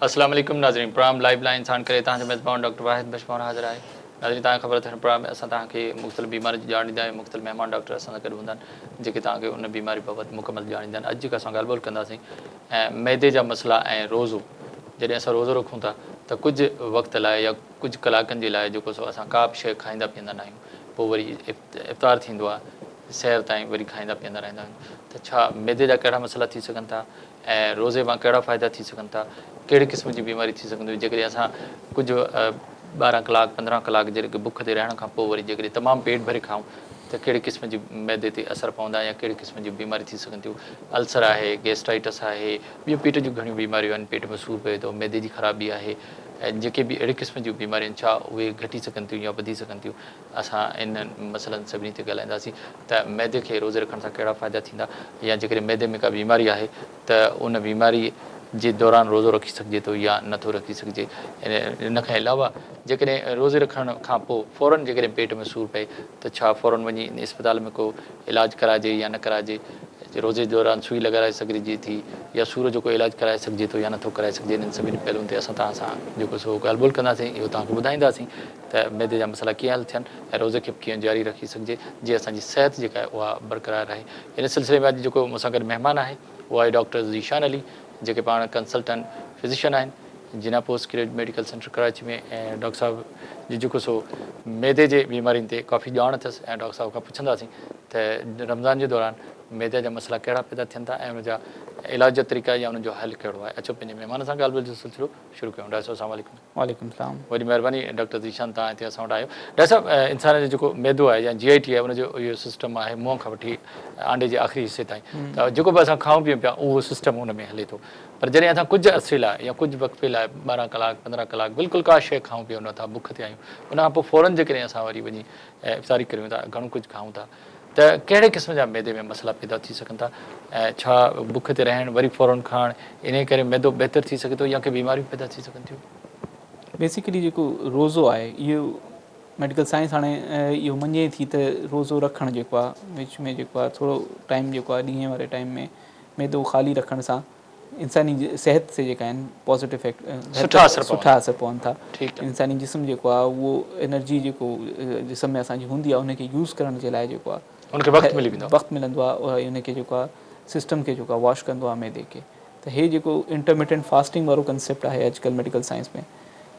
اسلام عليڪم ناظرين پروگرام لائيو لائين ساڻ ڪري توهان جو ميزبان ڊاڪٽر واحد بشمار حاضر آهي ناظرين توهان کي خبر اٿو هن پروگرام ۾ اسان توهان کي مختلف بيمارين جي ڄاڻ ڏيندا آهيون مختلف مهمان ڊاڪٽر اسان سان گڏ هوندا آهن جيڪي توهان کي ان بيماري بابت مڪمل ڄاڻ ڏيندا آهن اڄ جيڪا اسان ڳالهه ٻولهه ڪنداسين ۽ معدي جا مسئلا ۽ روزو جڏهن اسان روزو رکون ٿا ته ڪجهه وقت لاء يا ڪجهه ڪلاڪن جي لاء جيڪو سو اسان ڪا به شيء کائيندا پيئندا نه آهيون پوء وري افطار ٿيندو آهي سحر تائين وري کائيندا پيئندا رهندا آهيون ته ڇا معدي جا ڪهڙا مسئلا ٿي سگهن ٿا ۽ روزي مان ڪهڙا فائدا ٿي سگهن ٿا ڪهڙي قسم جي بيماري ٿي سگهندي جيڪڏهن اسان ڪجهه 12 ڪلاڪ 15 ڪلاڪ جيڪڏهن بک تي رهڻ کان پوء وري جيڪڏهن تمام پيٽ ڀري کائون ته ڪهڙي قسم جي معدي تي اثر پوندا يا ڪهڙي قسم جون بيماري ٿي سگهن ٿيون السر آهي گيسٽرائٽس آهي ٻيون پيٽ جون گهڻيون بيماريون آهن پيٽ ۾ سور پوي ٿو معدي جي خرابي آهي ۽ جيڪي به اهڙي قسم جون بيماريون آهن ڇا اهي گهٽي سگهن ٿيون يا وڌي سگهن ٿيون اسان انهن مسئلن سڀني تي ڳالهائينداسين ته معدي کي روزي رکڻ سان ڪهڙا فائدا ٿيندا يا جيڪڏهن معدي ۾ ڪا بيماري آهي ته ان بيماري جي دوران روزو رکي سگهجي ٿو يا نه ٿو رکي سگهجي ان کان علاوه جيڪڏهن روزي رکڻ کان پوء فورن جيڪڏهن پيٽ ۾ سور پئي ته ڇا فورن وڃي اسپتال ۾ ڪو علاج ڪرائجي يا نه ڪرائجي روزي دوران سوئي لڳارائي سگهجي ٿي يا سور جو ڪو علاج ڪرائي سگهجي ٿو يا نٿو ڪرائي سگهجي انهن سڀني پهلوئن تي اسان توهان سان جيڪو سو ڳالهه ٻولهه ڪنداسين اهو توهان کي ٻڌائينداسين ته معدي جا مسئلا ڪيئن حل ٿين ۽ روزي کي به ڪيئن جاري رکي سگهجي جيئن اسان جي صحت جيڪا آهي اها برقرار رهي ان سلسلي ۾ اڄ جيڪو مون سان گڏ مهمان آهي اهو آهي ڊاڪٽر ذيشان علي جيڪي پاڻ ڪنسلٽنٽ فزيشن آهن Jinnah post graduate medical centre Karachi ۾ ۽ doctor صاحب جي جيڪو سو معدي جي بيمارين تي ڪافي ڄاڻ اٿس ۽ ڊاڪٽر صاحب کان پڇنداسين ته رمضان جي دوران معدي جا مسئلا ڪهڙا پيدا ٿين ٿا ۽ ان جا علاج جا طريقا يا انهن جو حل ڪهڙو آهي اچو پنهنجي مهمان سان ڳالهه ٻولهه جو سلسلو شروع ڪيون ڊاڪٽر صاحب السلام عليڪم. وعليڪم السلام. وڏي مهرباني ڊاڪٽر ذيشان توهان هتي اسان وٽ آيو. ڊاڪٽر صاحب انسان جو جيڪو معدو آهي يا جي آئي ٽي آهي ان جو اهو سسٽم آهي منهن کان وٺي آنڊي جي آخري حصي تائين ته جيڪو به اسان کائون پيئون پيا اهو سسٽم ان ۾ هلي ٿو پر جڏهن اسان ڪجهه عرصي لاء يا ڪجهه وقفي لاء 12 ڪلاڪ 15 ڪلاڪ بلڪل ڪا شيء کائون پيئون نٿا بک تي آهيون ان کان پوء فورن جيڪڏهن اسان وري وڃي افطاري ڪريون ٿا گهڻو ڪجهه کائون ٿا ته ڪهڙي قسم جا معدي ۾ مسئلا پيدا ٿي سگهن ٿا ۽ ڇا بک تي رهڻ وري فورن کائڻ انهي ڪري معدو بهتر ٿي سگهي ٿو يا ڪي بيماريون پيدا ٿي سگهن ٿيون؟ بيسيڪلي جيڪو روزو آهي اهو ميڊيڪل سائنس هاڻي اهو مڃي ٿي ته روزو رکڻ جيڪو آهي وچ ۾ جيڪو آهي ٿورو ٽائيم جيڪو آهي ڏينهن واري ٽائيم ۾ معدو خالي رکڻ سان انساني صحت تي جيڪا آهن پازيٽو افيڪٽ سٺا اثر سٺا اثر پون ٿا انساني جسم جيڪو آهي اهو انرجي جيڪو جسم ۾ اسان جي هوندي آهي ان کي يوز ڪرڻ جي لاء جيڪو آهي ان کي وقت ملي ويندو وقت ملندو آهي ان کي جيڪو آهي سسٽم کي جيڪو آهي واش ڪندو آهي معدي کي ته هي جيڪو انٽرميٽنٽ فاسٽنگ وارو ڪنسيپٽ آهي اڄڪلهه ميڊيڪل سائنس ۾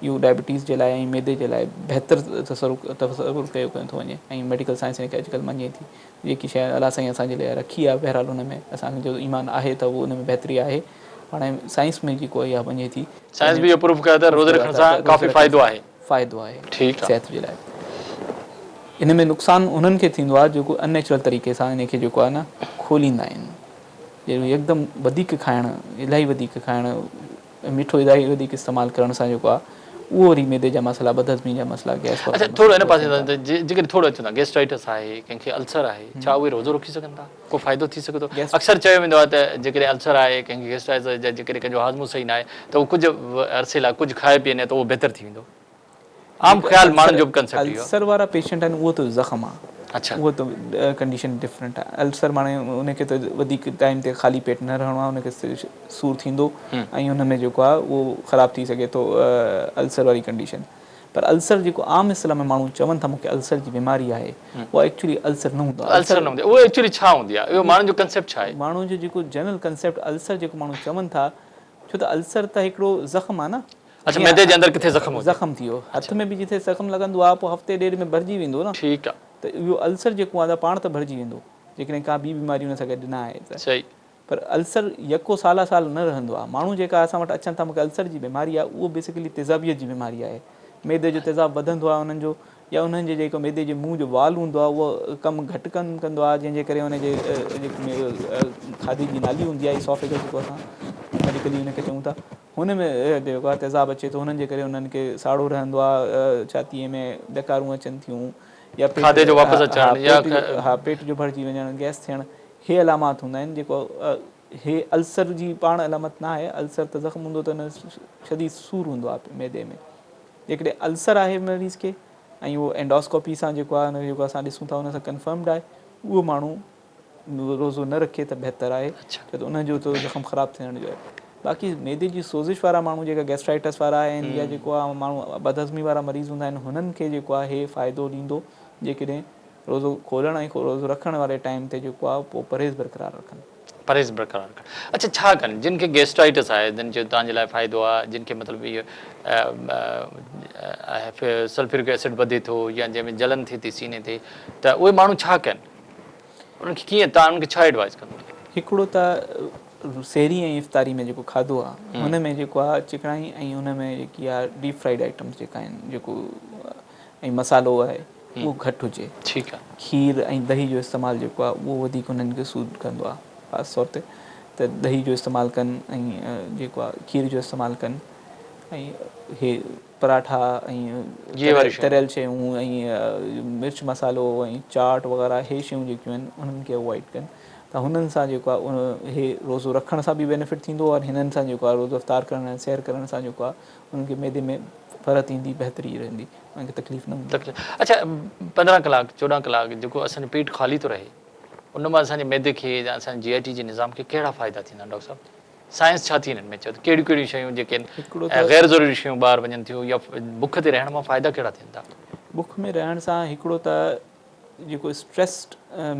اهو ڊائبٽيز جي لاء ۽ معدي جي لاء بهتر تصور ڪيو ٿو وڃي ۽ ميڊيڪل سائنس ان کي اڄڪلهه مڃي ٿي جيڪي شيء الله سائين اسان جي لاء رکي آهي بهرحال ان ۾ اسان جو ايمان آهي ته اهو ان ۾ بهتري آهي هاڻي سائنس ۾ جيڪو اها وڃي ٿي. سائنس به اهو پروف ڪيو ته روزي رکڻ سان ڪافي فائدو آهي. فائدو آهي ٺيڪ آهي. صحت جي لاء. ان ۾ نقصان انهن کي ٿيندو آهي جيڪو ان نيچرل طريقي سان ان کي جيڪو آهي نه کوليندا آهن جيڪو يڪدم وڌيڪ کائڻ الاهي وڌيڪ کائڻ مٺو الاهي وڌيڪ استعمال ڪرڻ سان جيڪو آهي اهو وري معدي جا مسئلا بدهضمي جا مسئلا گئس اڇا ٿورو ان پاسي جيڪڏهن ٿورو اچون ٿا گيسٽرائٽس آهي ڪنهن کي السر آهي ڇا اهي روزو رکي سگهن ٿا ڪو فائدو ٿي سگهي ٿو اڪثر چيو ويندو آهي ته جيڪڏهن السر آهي ڪنهن کي گيسٽرائٽس آهي جيڪڏهن ڪنهن جو هاضمو صحيح نه آهي ته اهو ڪجهه عرصي لاء ڪجهه کائي پيئي ته اهو بهتر ٿي ويندو عام خيال ماڻهن جو به ڪنسيپٽ اهو آهي. السر وارا پيشنٽ آهن اهو ته زخم آهي اڇا اهو ته ڪنڊيشن ڊفرنٽ آهي السر معني ان کي ته وڌيڪ ٽائيم تي خالي پيٽ نه رهڻو آهي ان کي سور ٿيندو ۽ ان ۾ جيڪو آهي اهو خراب ٿي سگهي ٿو السر واري ڪنڊيشن پر السر جيڪو عام اصطلاح ۾ ماڻهو چون ٿا مونکي السر جي بيماري آهي اها ايڪچولي السر نه هوندو آهي السر نه هوندي اهو ايڪچولي ڇا هوندي آهي اهو ماڻهن جو ڪنسيپٽ ڇا آهي؟ ماڻهن جو جيڪو جنرل ڪنسيپٽ السر جيڪو ماڻهو چون ٿا ڇو ته السر ته هڪڙو زخم آهي نه اڇا معدي جي اندر ڪٿي زخم هجي. زخم ٿي ويو هٿ ۾ به جٿي زخم لڳندو آهي پوء هفتي ڏيڍ ۾ ڀرجي ويندو نه. ٺيڪ آ. ته اهو السر جيڪو آهي ته پاڻ ته ڀرجي ويندو جيڪڏهن ڪا ٻي بيماري ان سان گڏ نه آهي ته. صحيح. پر السر يڪو سالا سال نه رهندو آهي ماڻهو جيڪا اسان وٽ اچن ٿا مونکي السر جي بيماري آهي اهو بيسيڪلي تيزابيت جي بيماري آهي معدي جو تيزاب وڌندو آهي انهن جو يا انهن جي جيڪو معدي جي منهن جو وال هوندو آهي اهو ڪم گهٽ ڪم ڪندو آهي جنهن جي ڪري ان جي جيڪي کاڌي جي نالي هوندي آهي اسوفيگس جيڪو اسان ميڊيڪلي ان کي چئون ٿا هن ۾ جيڪو آهي تيزاب اچي ٿو هنن جي ڪري انهن کي ساڙو رهندو آهي ڇاتي ۾ ڏڪارون اچن ٿيون يا پيٽ کاڌي جو واپس اچڻ يا ها پيٽ جو ڀرجي وڃڻ گئس ٿيڻ هي علامات هوندا آهن جيڪو هي السر جي پاڻ علامت نه آهي السر ته زخم هوندو ته ان شديد سور هوندو آهي معدي ۾ جيڪڏهن السر آهي مريض کي ۽ اهو اينڊوسڪوپي سان جيڪو آهي ان جيڪو اسان ڏسون ٿا ان سان ڪنفرمڊ آهي اهو ماڻهو روزو نه رکي ته بهتر آهي ڇو ته ان جو ته زخم خراب ٿيڻ جو آهي. باقي معدي جي سوزش وارا ماڻهو جيڪا گيسٽرائٽس وارا آهن يا جيڪو آهي ماڻهو بدهضمي وارا مريض هوندا آهن هنن کي جيڪو آهي فائدو ڏيندو جيڪڏهن روزو کولڻ ۽ روزو رکڻ واري ٽائيم تي جيڪو آهي پوء پرهيز برقرار رکن. پرهيز برقرار رکن. اڇا ڇا ڪن جن کي گيسٽرائٽس آهي جن چيو توهان جي لاء فائدو آهي جن کي مطلب اهو سلفيورڪ ايسڊ وڌي ٿو يا جنهن ۾ جلن ٿئي ٿي سيني تي ته اهي ماڻهو ڇا ڪن انهن کي ڪيئن توهان انهن کي ڇا ايڊوائز ڪندو؟ هڪڙو ته سحري ۽ افطاري ۾ جيڪو کاڌو آ ان ۾ جيڪو آ چڪڻائي ۽ ان ۾ جيڪي آ ڊيپ فرائيڊ آئٽمس جيڪا آهن جيڪو ۽ مصالحو آهي اهو گهٽ هجي. ٺيڪ آ. کير ۽ دهي جو استعمال جيڪو آ اهو وڌيڪ انهن کي سوٽ ڪندو آ خاص طور تي ته دهي جو استعمال ڪن ۽ جيڪو آ کير جو استعمال ڪن ۽ هي پراٺا ۽ تريل شيون ۽ مرچ مصالحو ۽ چاٽ وغيره هي شيون جيڪيون آهن انهن کي اوائڊ ڪن ته هنن سان جيڪو آ هي روزو رکڻ سان به بينيفٽ ٿيندو اور هنن سان جيڪو آ روزو افطار ڪرڻ ۽ سير ڪرڻ سان جيڪو آ انهن کي معدي ۾ فرحت ايندي بهتري رهندي انهن کي تڪليف نه هوندي. تڪليف اڇا 15 ڪلاڪ 14 ڪلاڪ جيڪو اسان جو پيٽ خالي ٿو رهي ان مان اسان جي معدي کي يا اسان جي جي آء ٽي جي نظام کي ڪهڙا فائدا ٿيندا آهن ڊاڪٽر صاحب سائنس ڇا ٿي انهن ۾ چئي ته ڪهڙيون ڪهڙيون شيون جيڪي آهن غير ضروري شيون ٻاهر وڃن ٿيون يا بک تي رهڻ مان فائدا ڪهڙا ٿين ٿا. بک ۾ رهڻ سان هڪڙو ته جيڪو اسٽريس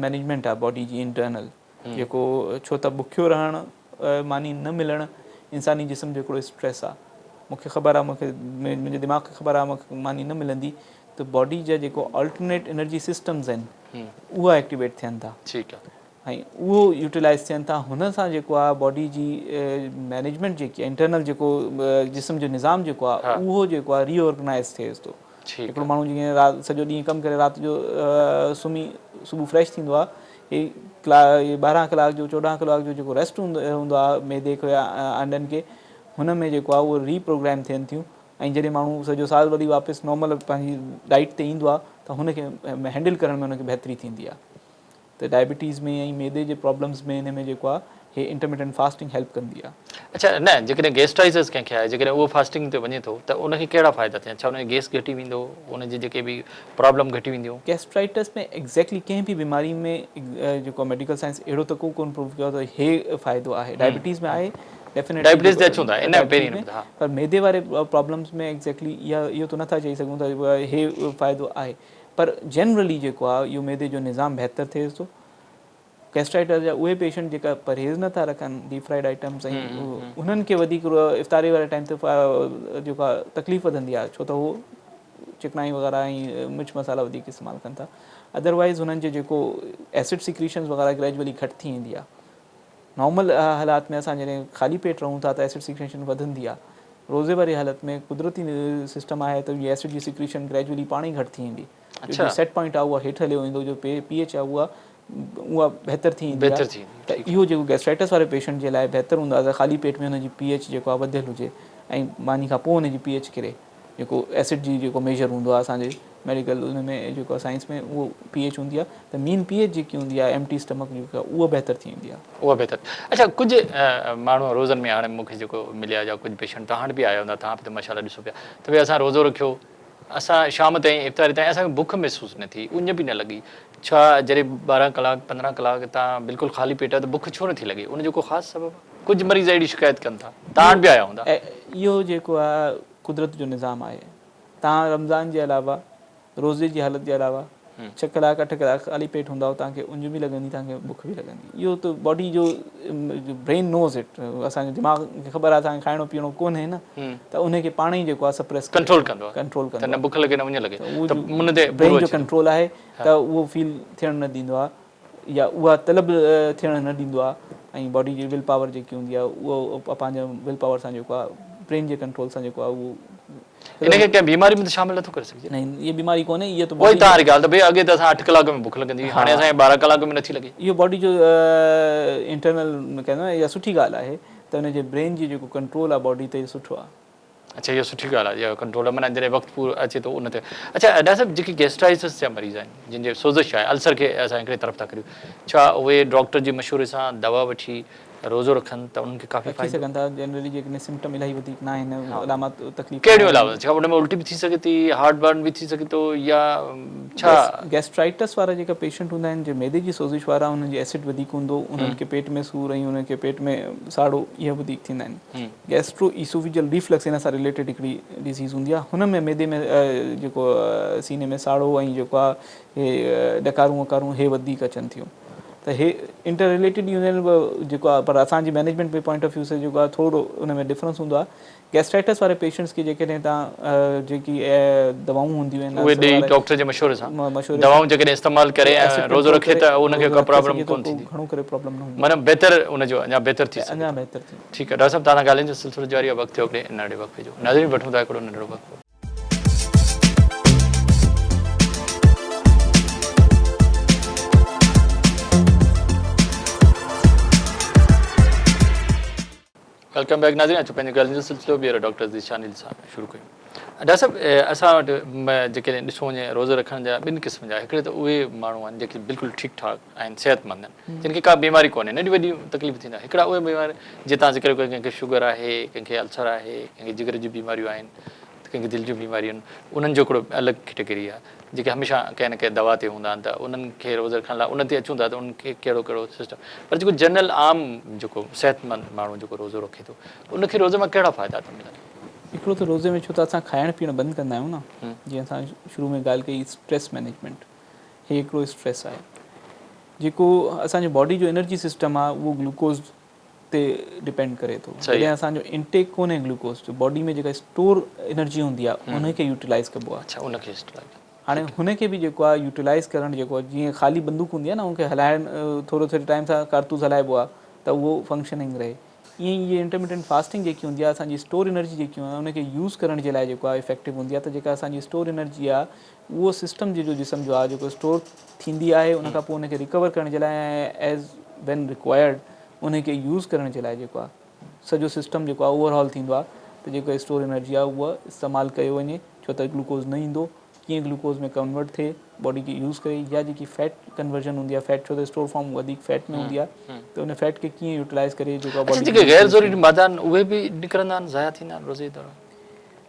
مينيجمينٽ آهي باڊي جي انٽرنل جيڪو ڇو ته بکيو رهڻ ماني نه ملڻ انساني جسم جو هڪڙو اسٽريس آ مونکي خبر آ مونکي منهنجي دماغ کي خبر آ مونکي ماني نه ملندي ته باڊي جا جيڪو آلٽرنيٽ انرجي سسٽمز آهن اها ايڪٽيويٽ ٿين ٿا ٺيڪ آ ۽ اهو يوٽيلائز ٿين ٿا هن سان جيڪو آ باڊي جي مينيجمينٽ جيڪي انٽرنل جيڪو جسم جو نظام جيڪو آ اهو جيڪو آ ري آرگنائز ٿئي ٿو هڪڙو ماڻهو جيئن رات سڄو ڏينهن ڪم ڪري رات جو سمهي صبح فريش ٿيندو آهي هي 12 ڪلاڪ جو 14 ڪلاڪ جو جيڪو ريسٽ هوندو آهي معدي کي يا آنڊن کي هن ۾ جيڪو آهي اهو ري پروگرام ٿين ٿيون ۽ جڏهن ماڻهو سڄو سال وري واپس نارمل پنهنجي ڊائيٽ تي ايندو آهي ته هن کي هينڊل ڪرڻ ۾ هن کي بهتري ٿيندي آهي ته ڊائبٽيز ۾ ۽ معدي جي پرابلمز ۾ ان ۾ جيڪو آ هي انٽرميٽنٽ فاسٽنگ هيلپ ڪندي آ. اڇا نه جيڪڏهن گيسٽرائيزس ڪنهن کي آهي جيڪڏهن اهو فاسٽنگ تي وڃي ٿو ته ان کي ڪهڙا فائدا ٿيندا ڇا ان جو گيس گهٽي ويندو ان جي جيڪي به پرابلم گهٽي وينديون. گيسٽرائيٽس ۾ ايگزيڪٽلي ڪنهن به بيماري ۾ جيڪو ميڊيڪل سائنس اهڙو ته ڪو ڪونه پروف ڪيو آهي ته هي فائدو آهي ڊائبٽيز ۾ آهي ڊيفينيٽلي ڊائبٽيز تي اچون ٿا ان پهرين ها پر معدي واري پرابلمز ۾ ايگزيڪٽلي اها اهو ته نٿا چئي سگهون ته هي فائدو آهي پر جنرلي جيڪو آهي اهو معدي جو نظام بهتر ٿئي ٿو. گيسٽرائٽس جا اهي پيشنٽ جيڪا پرهيز نه ٿا رکن ڊيپ فرائيڊ آئٽمس ۽ انهن کي وڌيڪ افطاري واري ٽائيم تي جيڪو آهي تڪليف وڌندي آهي ڇو ته هو چڪنائي وغيره ۽ مرچ مصالحا وڌيڪ استعمال ڪن ٿا ادروائز هنن جي جيڪو ايسڊ سيڪريشنز وغيره گريجولي گهٽ ٿي ويندي آهي نارمل حالات ۾ اسان جڏهن خالي پيٽ رهون ٿا ته ايسڊ سيڪريشن وڌندي آهي. روزي واري حالت ۾ قدرتي سسٽم آهي ته اهي ايسڊ جي سيڪريشن گريجولي پاڻ ئي گهٽ ٿي ويندي. جو سيٽ پوائنٽ آهي اها هيٺ هليو ويندو جو پي ايڇ آهي اها اها بهتر ٿي ويندي آهي ته اهو جيڪو گيسٽرائٽس واري پيشنٽ جي لاء بهتر هوندو آهي ته خالي پيٽ ۾ هن جي پي ايڇ جيڪو آهي وڌيل هجي ۽ ماني کان پوء هن جي پي ايڇ ڪري. جيڪو ايسڊ جي جيڪو ميجر هوندو آهي اسان جي ميڊيڪل ان ۾ جيڪو سائنس ۾ اهو پي ايڇ هوندي آهي ته مين پي ايڇ جيڪي هوندي آهي ايمٽي اسٽمڪ جيڪا اها بهتر ٿي ويندي آهي. اها بهتر اڇا ڪجهه ماڻهو روزن ۾ هاڻي مون کي جيڪو مليا يا ڪجهه پيشنٽ توهان وٽ به آيا هوندا توهان به ته ماشاء الله ڏسو پيا ته ڀئي اسان روزو رکيو اسان شام تائين افطاري تائين اسان کي بک محسوس نه ٿي اڃ به نه لڳي ڇا جڏهن 12 ڪلاڪ 15 ڪلاڪ توهان بلڪل خالي پيٽ آهيو ته بک ڇو نٿي لڳي ان جو ڪو خاص سبب آهي ڪجهه مريض اهڙي شڪايت ڪن ٿا توهان وٽ به آيا هوندا. اهو جيڪو آهي قدرت جو نظام آهي. توهان رمضان جي علاوه روزي جي حالت جي علاوه ڇهه ڪلاڪ اٺ ڪلاڪ خالي پيٽ هوندا توهان کي اڃ به لڳندي توهان کي بک به لڳندي اهو ته باڊي جو برين نوز it اسان جو دماغ کي خبر آهي اسان کي کائڻو پيئڻو ڪونهي نه ته ان کي پاڻ ئي جيڪو آهي سپريس ڪنٽرول ڪندو آهي ڪنٽرول ڪندو آهي نه بک لڳي نه اڃ لڳي ته ان تي برين جو ڪنٽرول آهي ته اهو فيل ٿيڻ نه ڏيندو آهي يا اها طلب ٿيڻ نه ڏيندو آهي ۽ باڊي جي will power جيڪي هوندي آهي اهو پنهنجي will power سان جيڪو آهي برين جي ڪنٽرول سان جيڪو آهي اهو ان کي ڪنهن بيماري ۾ ته شامل نٿو ڪري سگهجي. نه هي بيماري ڪونهي اهي ته باڊي. اها ئي توهان واري ڳالهه ته ڀئي اڳي ته اسان 8 ڪلاڪ ۾ بک لڳندي هئي هاڻي اسان کي 12 ڪلاڪ ۾ نٿي لڳي. اهو باڊي جو انٽرنل ڪهندو اها سٺي ڳالهه آهي ته ان جي برين جي جيڪو ڪنٽرول آهي باڊي تي سٺو آهي. اڇا اها سٺي ڳالهه آهي اها ڪنٽرول معنيٰ جڏهن وقت پورو اچي ٿو ان تي اڇا ڊاڪٽر صاحب جيڪي گيسٽرائيٽس جا مريض آهن جن جي سوزش آهي السر کي اسان هڪڙي طرف ٿا ڪريون ڇا اهي ڊاڪٽر جي مشوري سان دوا وٺي روزو رکن ته انهن کي ڪافي رکي فائدو. سگهن ٿا جنرلي جيڪڏهن سمپٽم الاهي وڌيڪ نه آهن علامات تڪليف نه ڪهڙيون آهن. علامات ڇا ان ۾ الٽي به ٿي سگهي ٿي هارٽ برن به ٿي سگهي ٿو يا ڇا. گيسٽرائٽس وارا جيڪا پيشنٽ هوندا آهن جي معدي جي سوزش وارا انهن جي ايسڊ وڌيڪ هوندو انهن کي پيٽ ۾ سور ۽ انهن کي پيٽ ۾ ساڙو اهي وڌيڪ ٿيندا آهن گيسٽرو ايسوفيجل ريفلڪس ان سان رليٽيڊ هڪڙي ڊزيز هوندي آهي هن ۾ معدي ۾ جيڪو سيني ۾ ساڙو ۽ جيڪو آهي هي ڏڪارون وڪارون هي وڌيڪ اچن ٿيون ته هي انٽر رليٽيڊ ئي هوندا آهن جيڪو آهي پر اسان جي مئنيجمينٽ ۾ پوائنٽ آف ويو سان جيڪو آهي ٿورو ان ۾ ڊفرنس هوندو آهي گيسٽرائٽس واري پيشنٽس کي جيڪڏهن توهان جيڪي دوائون هونديون آهن اهي ڏئي ڊاڪٽر جي مشوري سان دوائون جيڪڏهن استعمال ڪري ۽ روزو رکي ته ان کي ڪا پرابلم ڪونه ٿيندي گهڻو ڪري پرابلم نه هوندي معنيٰ بهتر ان جو اڃا بهتر ٿي سگهي اڃا بهتر ٿيندو ٺيڪ آهي ڊاڪٽر صاحب توهان سان ڳالهين جو سلسلو جاري آهي وقت ٿيو هڪڙي ننڍڙي وقفي جو ناظرين وٺون ٿا هڪڙو ننڍڙو وقفو. Welcome back ناظرين اچو پنهنجي ڳالهين جو سلسلو ٻيهر ڊاڪٽر ذيشان علي سان شروع ڪيون. ڊاڪٽر صاحب اسان وٽ جيڪڏهن ڏسو وڃي روزو رکڻ جا ٻن قسم جا هڪڙي ته اهي ماڻهو آهن جيڪي بلڪل ٺيڪ ٺاڪ آهن صحت مند آهن جن کي ڪا بيماري ڪونهي ننڍي وڏي تڪليف ٿيندا هڪڙا اهي بيمار جي تان ذڪر ڪيو ڪنهن کي شگر آهي ڪنهن کي السر آهي ڪنهن کي جگر جون بيماريون آهن ته ڪنهن کي دل جون بيماريون آهن انهن جو هڪڙو الڳ ڪيٽيگري آهي جيڪي هميشه ڪنهن نه ڪنهن دوا تي هوندا آهن ته انهن کي روزو رکڻ لاء ان تي اچون ٿا ته انهن کي ڪهڙو ڪهڙو سسٽم پر جيڪو جنرل عام جيڪو صحت مند ماڻهو جيڪو روزو رکي ٿو ان کي روزي مان ڪهڙا فائدا ٿا ملن؟ هڪڙو ته روزي ۾ ڇو ته اسان کائڻ پيئڻ بند ڪندا آهيون نه جيئن اسان شروع ۾ ڳالهه ڪئي اسٽريس مئنيجمينٽ هي هڪڙو اسٽريس آهي جيڪو اسان جو باڊي جو انرجي سسٽم آهي اهو گلوڪوز تي ڊپينڊ ڪري ٿو جڏهن اسان جو انٽيڪ ڪونهي گلوڪوز جو باڊي ۾ جيڪا اسٽور انرجي هوندي آهي ان کي يوٽيلائز ڪبو آهي اڇا ان کي يوٽيلائز هاڻي هن کي به جيڪو آهي يوٽيلائز ڪرڻ جيڪو جيئن خالي بندوق هوندي آهي نه ان کي هلائڻ ٿورو ٿوري ٽائيم سان ڪارتوس هلائبو آهي ته اهو فنڪشننگ رهي ائين ئي انٽرميٽنٽ فاسٽنگ جيڪي هوندي آهي اسان جي اسٽور انرجي جيڪي هوندي آهي ان کي يوز ڪرڻ جي لاء جيڪو آهي افيڪٽو هوندي آهي ته جيڪا اسان جي اسٽور انرجي آهي اهو سسٽم جيڪو جسم جو آهي جيڪو اسٽور ٿيندي آهي ان کان پوء ان کي ريڪور ڪرڻ جي لاء ۽ ايز وين رڪوائرڊ ان کي يوز ڪرڻ جي لاء جيڪو آهي سڄو سسٽم جيڪو آهي اوور هال ٿيندو آهي ته جيڪا اسٽور انرجي آهي اها استعمال ڪيو وڃي ڇو ته گلوڪوز نه ايندو ڪيئن گلوڪوز ۾ ڪنورٽ ٿئي باڊي کي يوز ڪري يا جيڪي فيٽ ڪنورجن هوندي آهي فيٽ ڇو ته اسٽور فارم وڌيڪ فيٽ ۾ هوندي آهي ته ان فيٽ کي ڪيئن يوٽيلائز ڪري جيڪو باڊي جيڪي غير ضروري مادا آهن اهي به نڪرندا آهن ضايع ٿيندا آهن روزي جي دوران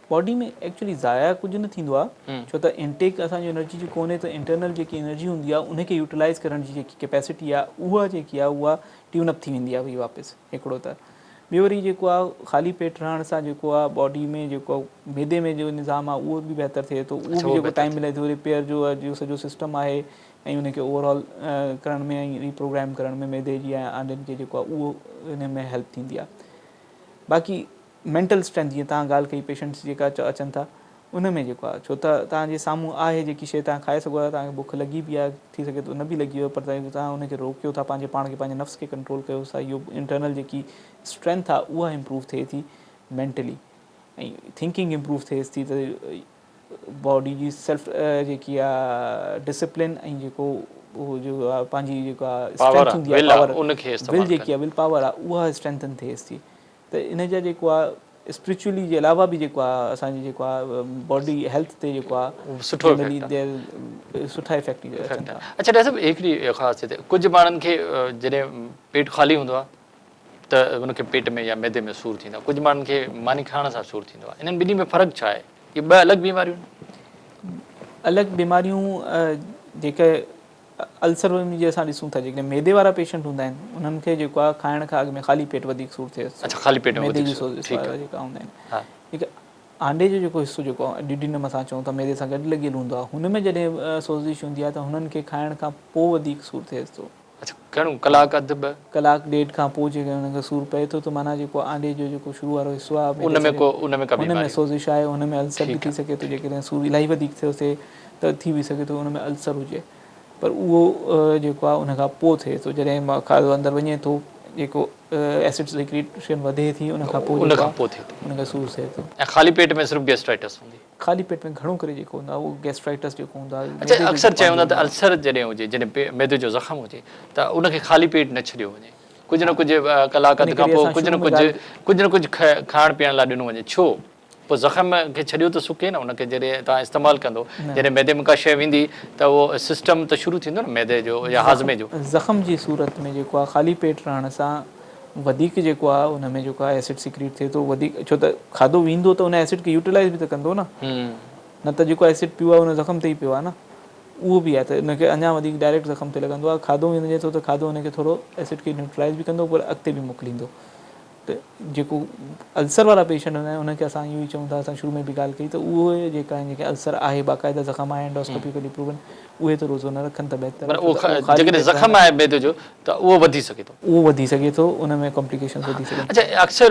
باڊي ۾ ايڪچولي ضايع ڪجهه نه ٿيندو آهي ڇو ته انٽيڪ اسان جي انرجي جي ڪونهي ته انٽرنل جيڪي انرجي هوندي آهي ان کي يوٽيلائز ڪرڻ جي جيڪي ڪيپيسٽي آهي اها جيڪي آهي اها ٽيون اپ ٿي ويندي آهي واپس هڪڙو ته ٻيو وري جيڪو آهي خالي پيٽ رهڻ سان جيڪو آهي باڊي ۾ جيڪو معدي ۾ جو نظام آهي اهو به بهتر ٿئي ٿو اهو به جيڪو ٽائيم ملي ٿو ريپيئر جو جو سڄو سسٽم آهي ۽ ان کي اوور هال ڪرڻ ۾ ۽ ري پروگرام ڪرڻ ۾ معدي جي ۽ آنڊن کي جيڪو آهي اهو ان ۾ هيلپ ٿيندي آهي باقي مينٽل اسٽرينٿ جيئن توهان ڳالهه ڪئي پيشنٽس جيڪا اچن ٿا ان ۾ جيڪو آهي ڇو ته توهان جي سامهون آهي جيڪي شيء توهان کائي سگهو ٿا توهان کي بک لڳي به آهي ٿي سگهي ٿو نه به لڳي هجي پر توهان ان کي روڪيو ٿا پنهنجي پاڻ کي پنهنجي نفس کي ڪنٽرول ڪيو ٿا اهو انٽرنل جيڪي اسٽرينٿ آهي اها امپروو ٿئي ٿي مينٽلي ۽ ٿنڪنگ امپروو ٿئي ٿي ته باڊي جي سيلف جيڪي آهي ڊسپلن ۽ جيڪو اهو جو پنهنجي جيڪا اسٽرينٿ هوندي آهي پاور ول جيڪي آهي will power آهي اها اسٽرينٿن ٿئي ٿي ته ان جا جيڪو آ اسپرچوئلي جي علاوه به جيڪو آ اسان جي جيڪو آ باڊي هيلٿ تي جيڪو آ سٺو افيڪٽ آ سٺا افيڪٽ اچن ٿا. اڇا ڊاڪٽر صاحب هڪڙي خاص ٿئي ڪجهه ماڻهن کي جڏهن پيٽ خالي هوندو آ ته ان کي پيٽ ۾ يا معدي ۾ سور ٿيندو آ ڪجهه ماڻهن کي ماني کائڻ سان سور ٿيندو آ انهن ٻنهي ۾ فرق ڇا آهي اهي ٻه الڳ بيماريون آهن؟ الڳ بيماريون جيڪي السر ۾ جي اسان ڏسون ٿا جيڪڏهن معدي وارا پيشنٽ هوندا آهن انهن کي جيڪو آهي کائڻ کان اڳ ۾ خالي پيٽ وڌيڪ سور ٿئي ٿو. اڇا خالي پيٽ ۾ معدي جي سوزش وارا جيڪا هوندا آهن جيڪا آنڊي جو جيڪو حصو جيڪو ڊيوڊينم اسان چئون ٿا معدي سان گڏ لڳيل هوندو آهي هن ۾ جڏهن سوزش هوندي آهي ته هنن کي کائڻ کان پوء وڌيڪ سور ٿئي ٿو. اڇا گهڻو ڪلاڪ اڌ ٻه؟ ڪلاڪ ڏيڍ کان پوء جيڪڏهن هنن کي سور پئي ٿو ته معنيٰ جيڪو آنڊي جو جيڪو شروع وارو حصو آهي ان ۾ ڪو ان ۾ ڪا بيماري ان ۾ سوزش آهي ان ۾ السر به ٿي سگهي ٿو جيڪڏهن سور الاهي وڌيڪ ٿيو ٿئي ته ٿي به سگهي ٿو ان ۾ السر هجي پر اهو جيڪو آهي ان کان پوء ٿئي ٿو جڏهن کاڌو اندر وڃي ٿو جيڪو ايسڊ سيڪريشن وڌي ٿي ان کان پوء ان کان پوء ٿئي ٿو ان کي سور ٿئي ٿو. ۽ خالي پيٽ ۾ صرف گيسٽرائٽس هوندي. خالي پيٽ ۾ گهڻو ڪري جيڪو هوندو آهي اهو گيسٽرائٽس جيڪو هوندو آهي. اڇا اڪثر چيو ويندو آهي ته السر جڏهن هجي جڏهن معدي جو زخم هجي ته ان کي خالي پيٽ نه ڇڏيو وڃي ڪجهه نه ڪجهه ڪلاڪ اڌ کان پوء ڪجهه نه ڪجهه ڪجهه نه ڪجهه کائڻ پيئڻ لاء ڏنو وڃي ڇو؟ پوء زخم کي ڇڏيو ته سڪي نه ان کي جڏهن توهان استعمال ڪندو جڏهن معدي ۾ ڪا شيء ويندي ته اهو سسٽم ته شروع ٿيندو نه معدي جو يا هاضمي جو. زخم جي صورت ۾ جيڪو آهي خالي پيٽ رهڻ سان وڌيڪ جيڪو آهي ان ۾ جيڪو آهي ايسڊ سيڪريٽ ٿئي ٿو وڌيڪ ڇو ته کاڌو ويندو ته ان ايسڊ کي يوٽيلائز به ته ڪندو نه نه ته جيڪو ايسڊ پيو آهي ان زخم تي ئي پيو آهي نه اهو به آهي ته ان کي اڃا وڌيڪ ڊائريڪٽ زخم تي لڳندو آهي کاڌو وڃي ٿو ته کاڌو ان کي ٿورو ايسڊ کي نيوٽرلائز به ڪندو پر اڳتي به موڪليندو ته جيڪو السر وارا پيشنٽ هوندا آهن انهن کي اسان اهو ئي چئون ٿا اسان شروع ۾ به ڳالهه ڪئي ته اهي جيڪا آهن جيڪي السر آهي باقاعده زخم آهي اينڊوسڪوپي ڪڏهن پروون اهي ته روزو نه رکن ته بهتر آهي اهو جيڪڏهن زخم آهي معدي جو ته اهو وڌي سگهي ٿو. اهو وڌي سگهي ٿو ان ۾ ڪمپليڪيشنز وڌي سگهن ٿيون. اڇا اڪثر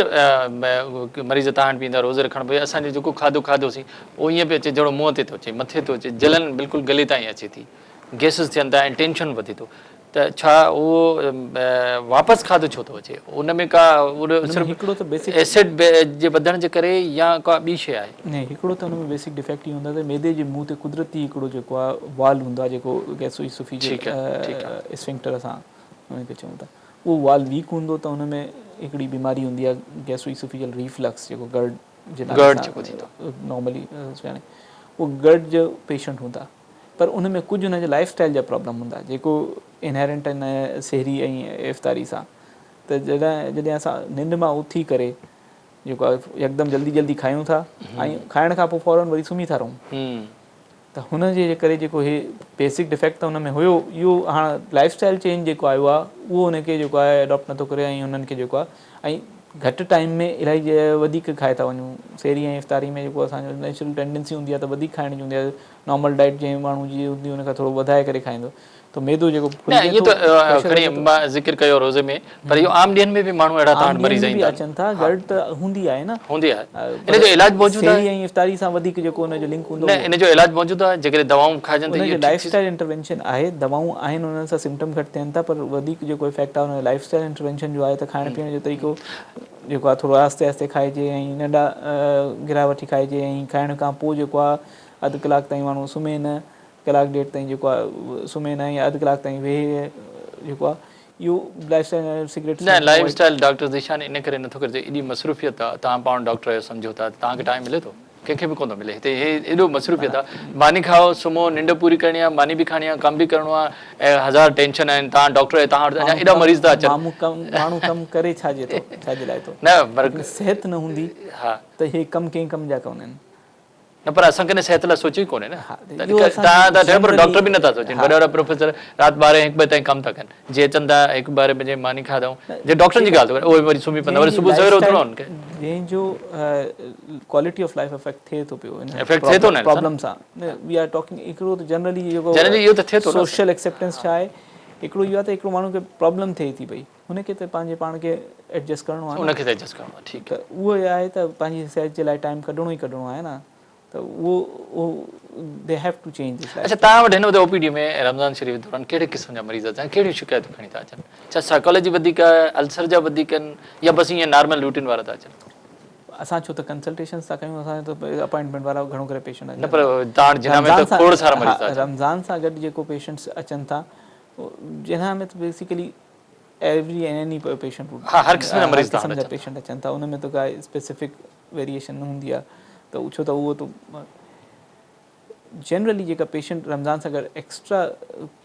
مريض توهان وٽ به ايندا روزي رکڻ ڀئي اسان جو جيڪو کاڌو کاڌوسين اهو ائين پيو اچي جهڙو منهن تي ٿو اچي مٿي ٿو اچي جلن بلڪل گلي تائين اچي ٿي گيسز ٿين ٿا ۽ ٽينشن وڌي ٿو ته ڇا اهو واپس کاڌو ڇو ٿو اچي ان ۾ ڪا صرف هڪڙو ته بيسڪ ايسڊ جي وڌڻ جي ڪري يا ڪا ٻي شيء آهي؟ نه هڪڙو ته ان ۾ بيسڪ ڊفيڪٽ اهو هوندو آهي ته معدي جي منهن تي قدرتي هڪڙو جيڪو آهي وال هوندو آهي جيڪو گيسو ايسوفيجل اسفنڪٽر اسان ان کي چئون ٿا اهو وال ويڪ هوندو ته ان ۾ هڪڙي بيماري هوندي آهي گيسو ايسوفيجل ريفلڪس جيڪو گرڊ جي نالي سان نارملي سڃاڻي اهو گرڊ جو پيشنٽ هوندا پر ان ۾ ڪجهه ان جي لائف اسٽائل جا پرابلم هوندا جيڪو انهيرنٽ آهن سحري ۽ افطاري سان ته جڏهن جڏهن اسان ننڊ مان اٿي ڪري جيڪو آهي يڪدم جلدي جلدي کايون ٿا ۽ کائڻ کان پوء فورن وري سمهي ٿا رهون ته هن جي ڪري جيڪو هي بيسڪ ڊفيڪٽ ته ان ۾ هيو اهو هاڻ لائف اسٽائل چينج جيڪو آيو آهي اهو ان کي جيڪو آهي اڊاپٽ نٿو ڪري ۽ انهن کي جيڪو آهي ۽ گهٽ ٽائيم ۾ الاهي وڌيڪ کائي ٿا وڃون سحري ۽ افطاري ۾ جيڪو اسان جو نيچرل ٽينڊنسي هوندي آهي ته وڌيڪ کائڻ جي هوندي آهي نارمل ڊائيٽ جنهن ماڻهو جي هوندي ان کان ٿورو وڌائي ڪري کائيندو ته معدو جيڪو نه ڦلجي ائين ٿو ته پريشر کڻي وڌي ٿو. مان ذڪر ڪيو روزي ۾ پر اهو عام ڏينهن ۾ به ماڻهو اهڙا عام تان مريض ڏينهن ۾ به ايندا آهن اچن ٿا گرڊ ته هوندي آهي نه هوندي آهي ان جو علاج موجود آهي سحري ۽ افطاري سان وڌيڪ جيڪو ان جو لنڪ هوندو نه ان جو علاج موجود آهي جيڪڏهن دوائون کائجن ته ان جو لائف اسٽائل انٽروينشن آهي دوائون آهن انهن سان سمپٽم گهٽ ٿين ٿا پر وڌيڪ جيڪو افيڪٽ آهي ان جو لائف اسٽائل انٽروينشن جو آهي ته کائڻ پيئڻ جو طريقو جيڪو آهي ٿورو آهستي آهستي کائجي ۽ ننڍا گرهه وٺي کائجي ۽ کائڻ کان پوء جيڪو آهي اڌ ڪلاڪ تائين ماڻهو سمهي نه ڪلاڪ ڏيڍ تائين جيڪو آهي سمهي نه يا اڌ ڪلاڪ تائين ويهي جيڪو آهي اهو لائف اسٽائل سگريٽ نه لائف اسٽائل ڊاڪٽر ذيشان ان ڪري نٿو ڪري ايڏي مصروفيت آ توهان پاڻ ڊاڪٽر آهيو سمجهو ٿا توهان کي ٽائيم ملي ٿو ڪنهن کي به ڪونه ٿو ملي هتي هي ايڏو مصروفيت آ ماني کائو سمهو ننڊ پوري ڪرڻي آ ماني به کائڻي آ ڪم به ڪرڻو آ ۽ هزار ٽينشن آهن توهان ڊاڪٽر آهيو توهان وٽ اڃا ايڏا مريض ٿا اچن ماڻهو ڪم ڪري ڇا جي ٿو ڇا جي لاء ٿو نه پر صحت نه هوندي ها ته هي ڪم ڪنهن ڪم جا ڪونهن نه پر اسان ڪڏهن صحت لاء سوچيو ئي ڪونهي نه توهان ٿا چئو پر ڊاڪٽر به نٿا سوچين وڏا وڏا پروفيسر رات ٻارهين هڪ بجي تائين ڪم ٿا ڪن جي اچن ٿا هڪ ٻارهين بجي ماني کاڌائون جي ڊاڪٽرن جي ڳالهه ٿو ڪريان اهي وري سمهي پوندا وري صبح سوير اٿڻو انهن کي جنهن جو ڪوالٽي آف لائف افيڪٽ ٿئي ٿو پيو ان افيڪٽ ٿئي ٿو نه پرابلم سان وي آر ٽاڪنگ هڪڙو ته جنرلي جيڪو جنرلي اهو ته ٿئي ٿو نه سوشل ايڪسيپٽنس ڇا آهي هڪڙو اهو آهي ته هڪڙو ماڻهو کي پرابلم ٿئي ٿي پئي هن کي ته پنهنجي پاڻ کي ايڊجسٽ ڪرڻو آهي نه ان کي ته ايڊجسٽ ڪرڻو آهي ٺيڪ ته اهو آهي ته پنهنجي صحت جي لاء ٽائيم ڪڍڻو ئي ڪڍڻو آهي نه ته اهو اهو they have to change this life اڇا توهان وٽ هن وقت او پي ڊي ۾ رمضان شريف دوران ڪهڙي قسم جا مريض اچن ڪهڙيون شڪايتون کڻي ٿا اچن ڇا سائيڪالاجي وڌيڪ آهي السر جا وڌيڪ آهن يا بس ائين نارمل روٽين وارا ٿا اچن اسان ڇو ته ڪنسلٽيشنز ٿا ڪيون اسان جو ته اپائنٽمينٽ وارا گهڻو ڪري پيشنٽ اچن نه پر توهان وٽ جناح ۾ ته کوڙ سارا مريض ٿا اچن رمضان سان گڏ جيڪو پيشنٽس اچن ٿا جناح ۾ ته basically every and any patient ها هر قسم جا مريض هر قسم جا پيشنٽ اچن ٿا ان ۾ ته ڪا اسپيسفڪ ويريئيشن نه هوندي آهي ته ڇو ته اهو ته جنرلي جيڪا پيشنٽ رمضان سان گڏ ايڪسٽرا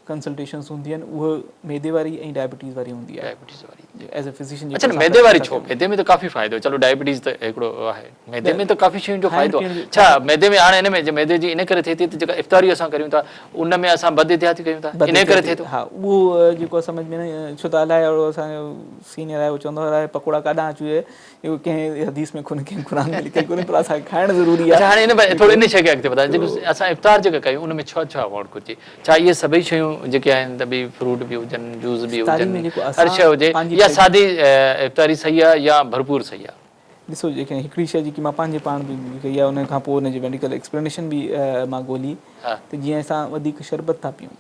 ڪنسلٽيشنز هوندي آهن اهو معدي واري ۽ ڊائبٽيز واري هوندي آهي ڊائبٽيز واري ايز اي فزيشن اڇا معدي واري ڇو معدي ۾ ته ڪافي فائدو چلو ڊائبٽيز ته هڪڙو آهي معدي ۾ ته ڪافي شين جو فائدو آهي ڇا معدي ۾ هاڻي ان ۾ معدي جي ان ڪري ٿئي ٿي ته جيڪا افطاري اسان ڪريون ٿا ان ۾ اسان بد احتياطي ڪيون ٿا انهي ڪري ٿئي ٿو. ها اهو جيڪو سمجهه ۾ نه ڇو ته الائي اهڙو اسان جو سينيئر آهي اهو چوندو آهي الائي پڪوڙا ڪاڏانهن اچي ويا اهو ڪنهن حديث ۾ ڪونهي ڪنهن قرآن ۾ لکيل ڪونهي پر اسان کي کائڻ ضروري آهي. اڇا هاڻي ان ٿورو ان شيء کي اڳتي وڌايو جيڪو اسان افطار جيڪا ڪيون ان ۾ ڇا ڇا هئڻ گهرجي ڇا اهي سڀئي شيون جيڪي آهن ته به فروٽ به هجن جوس به افطاري هجن ۾ جيڪو هر اسان شيء هجي پنهنجي يا سادي افطاري صحيح آهي يا ڀرپور صحيح آهي. ڏسو جيڪڏهن هڪڙي شيء جيڪي مان پنهنجي پاڻ به ڪئي آهي ان کان پوء ان جي ميڊيڪل ايڪسپلينيشن به مان ڳولي ته جيئن اسان وڌيڪ شربت ٿا پيئون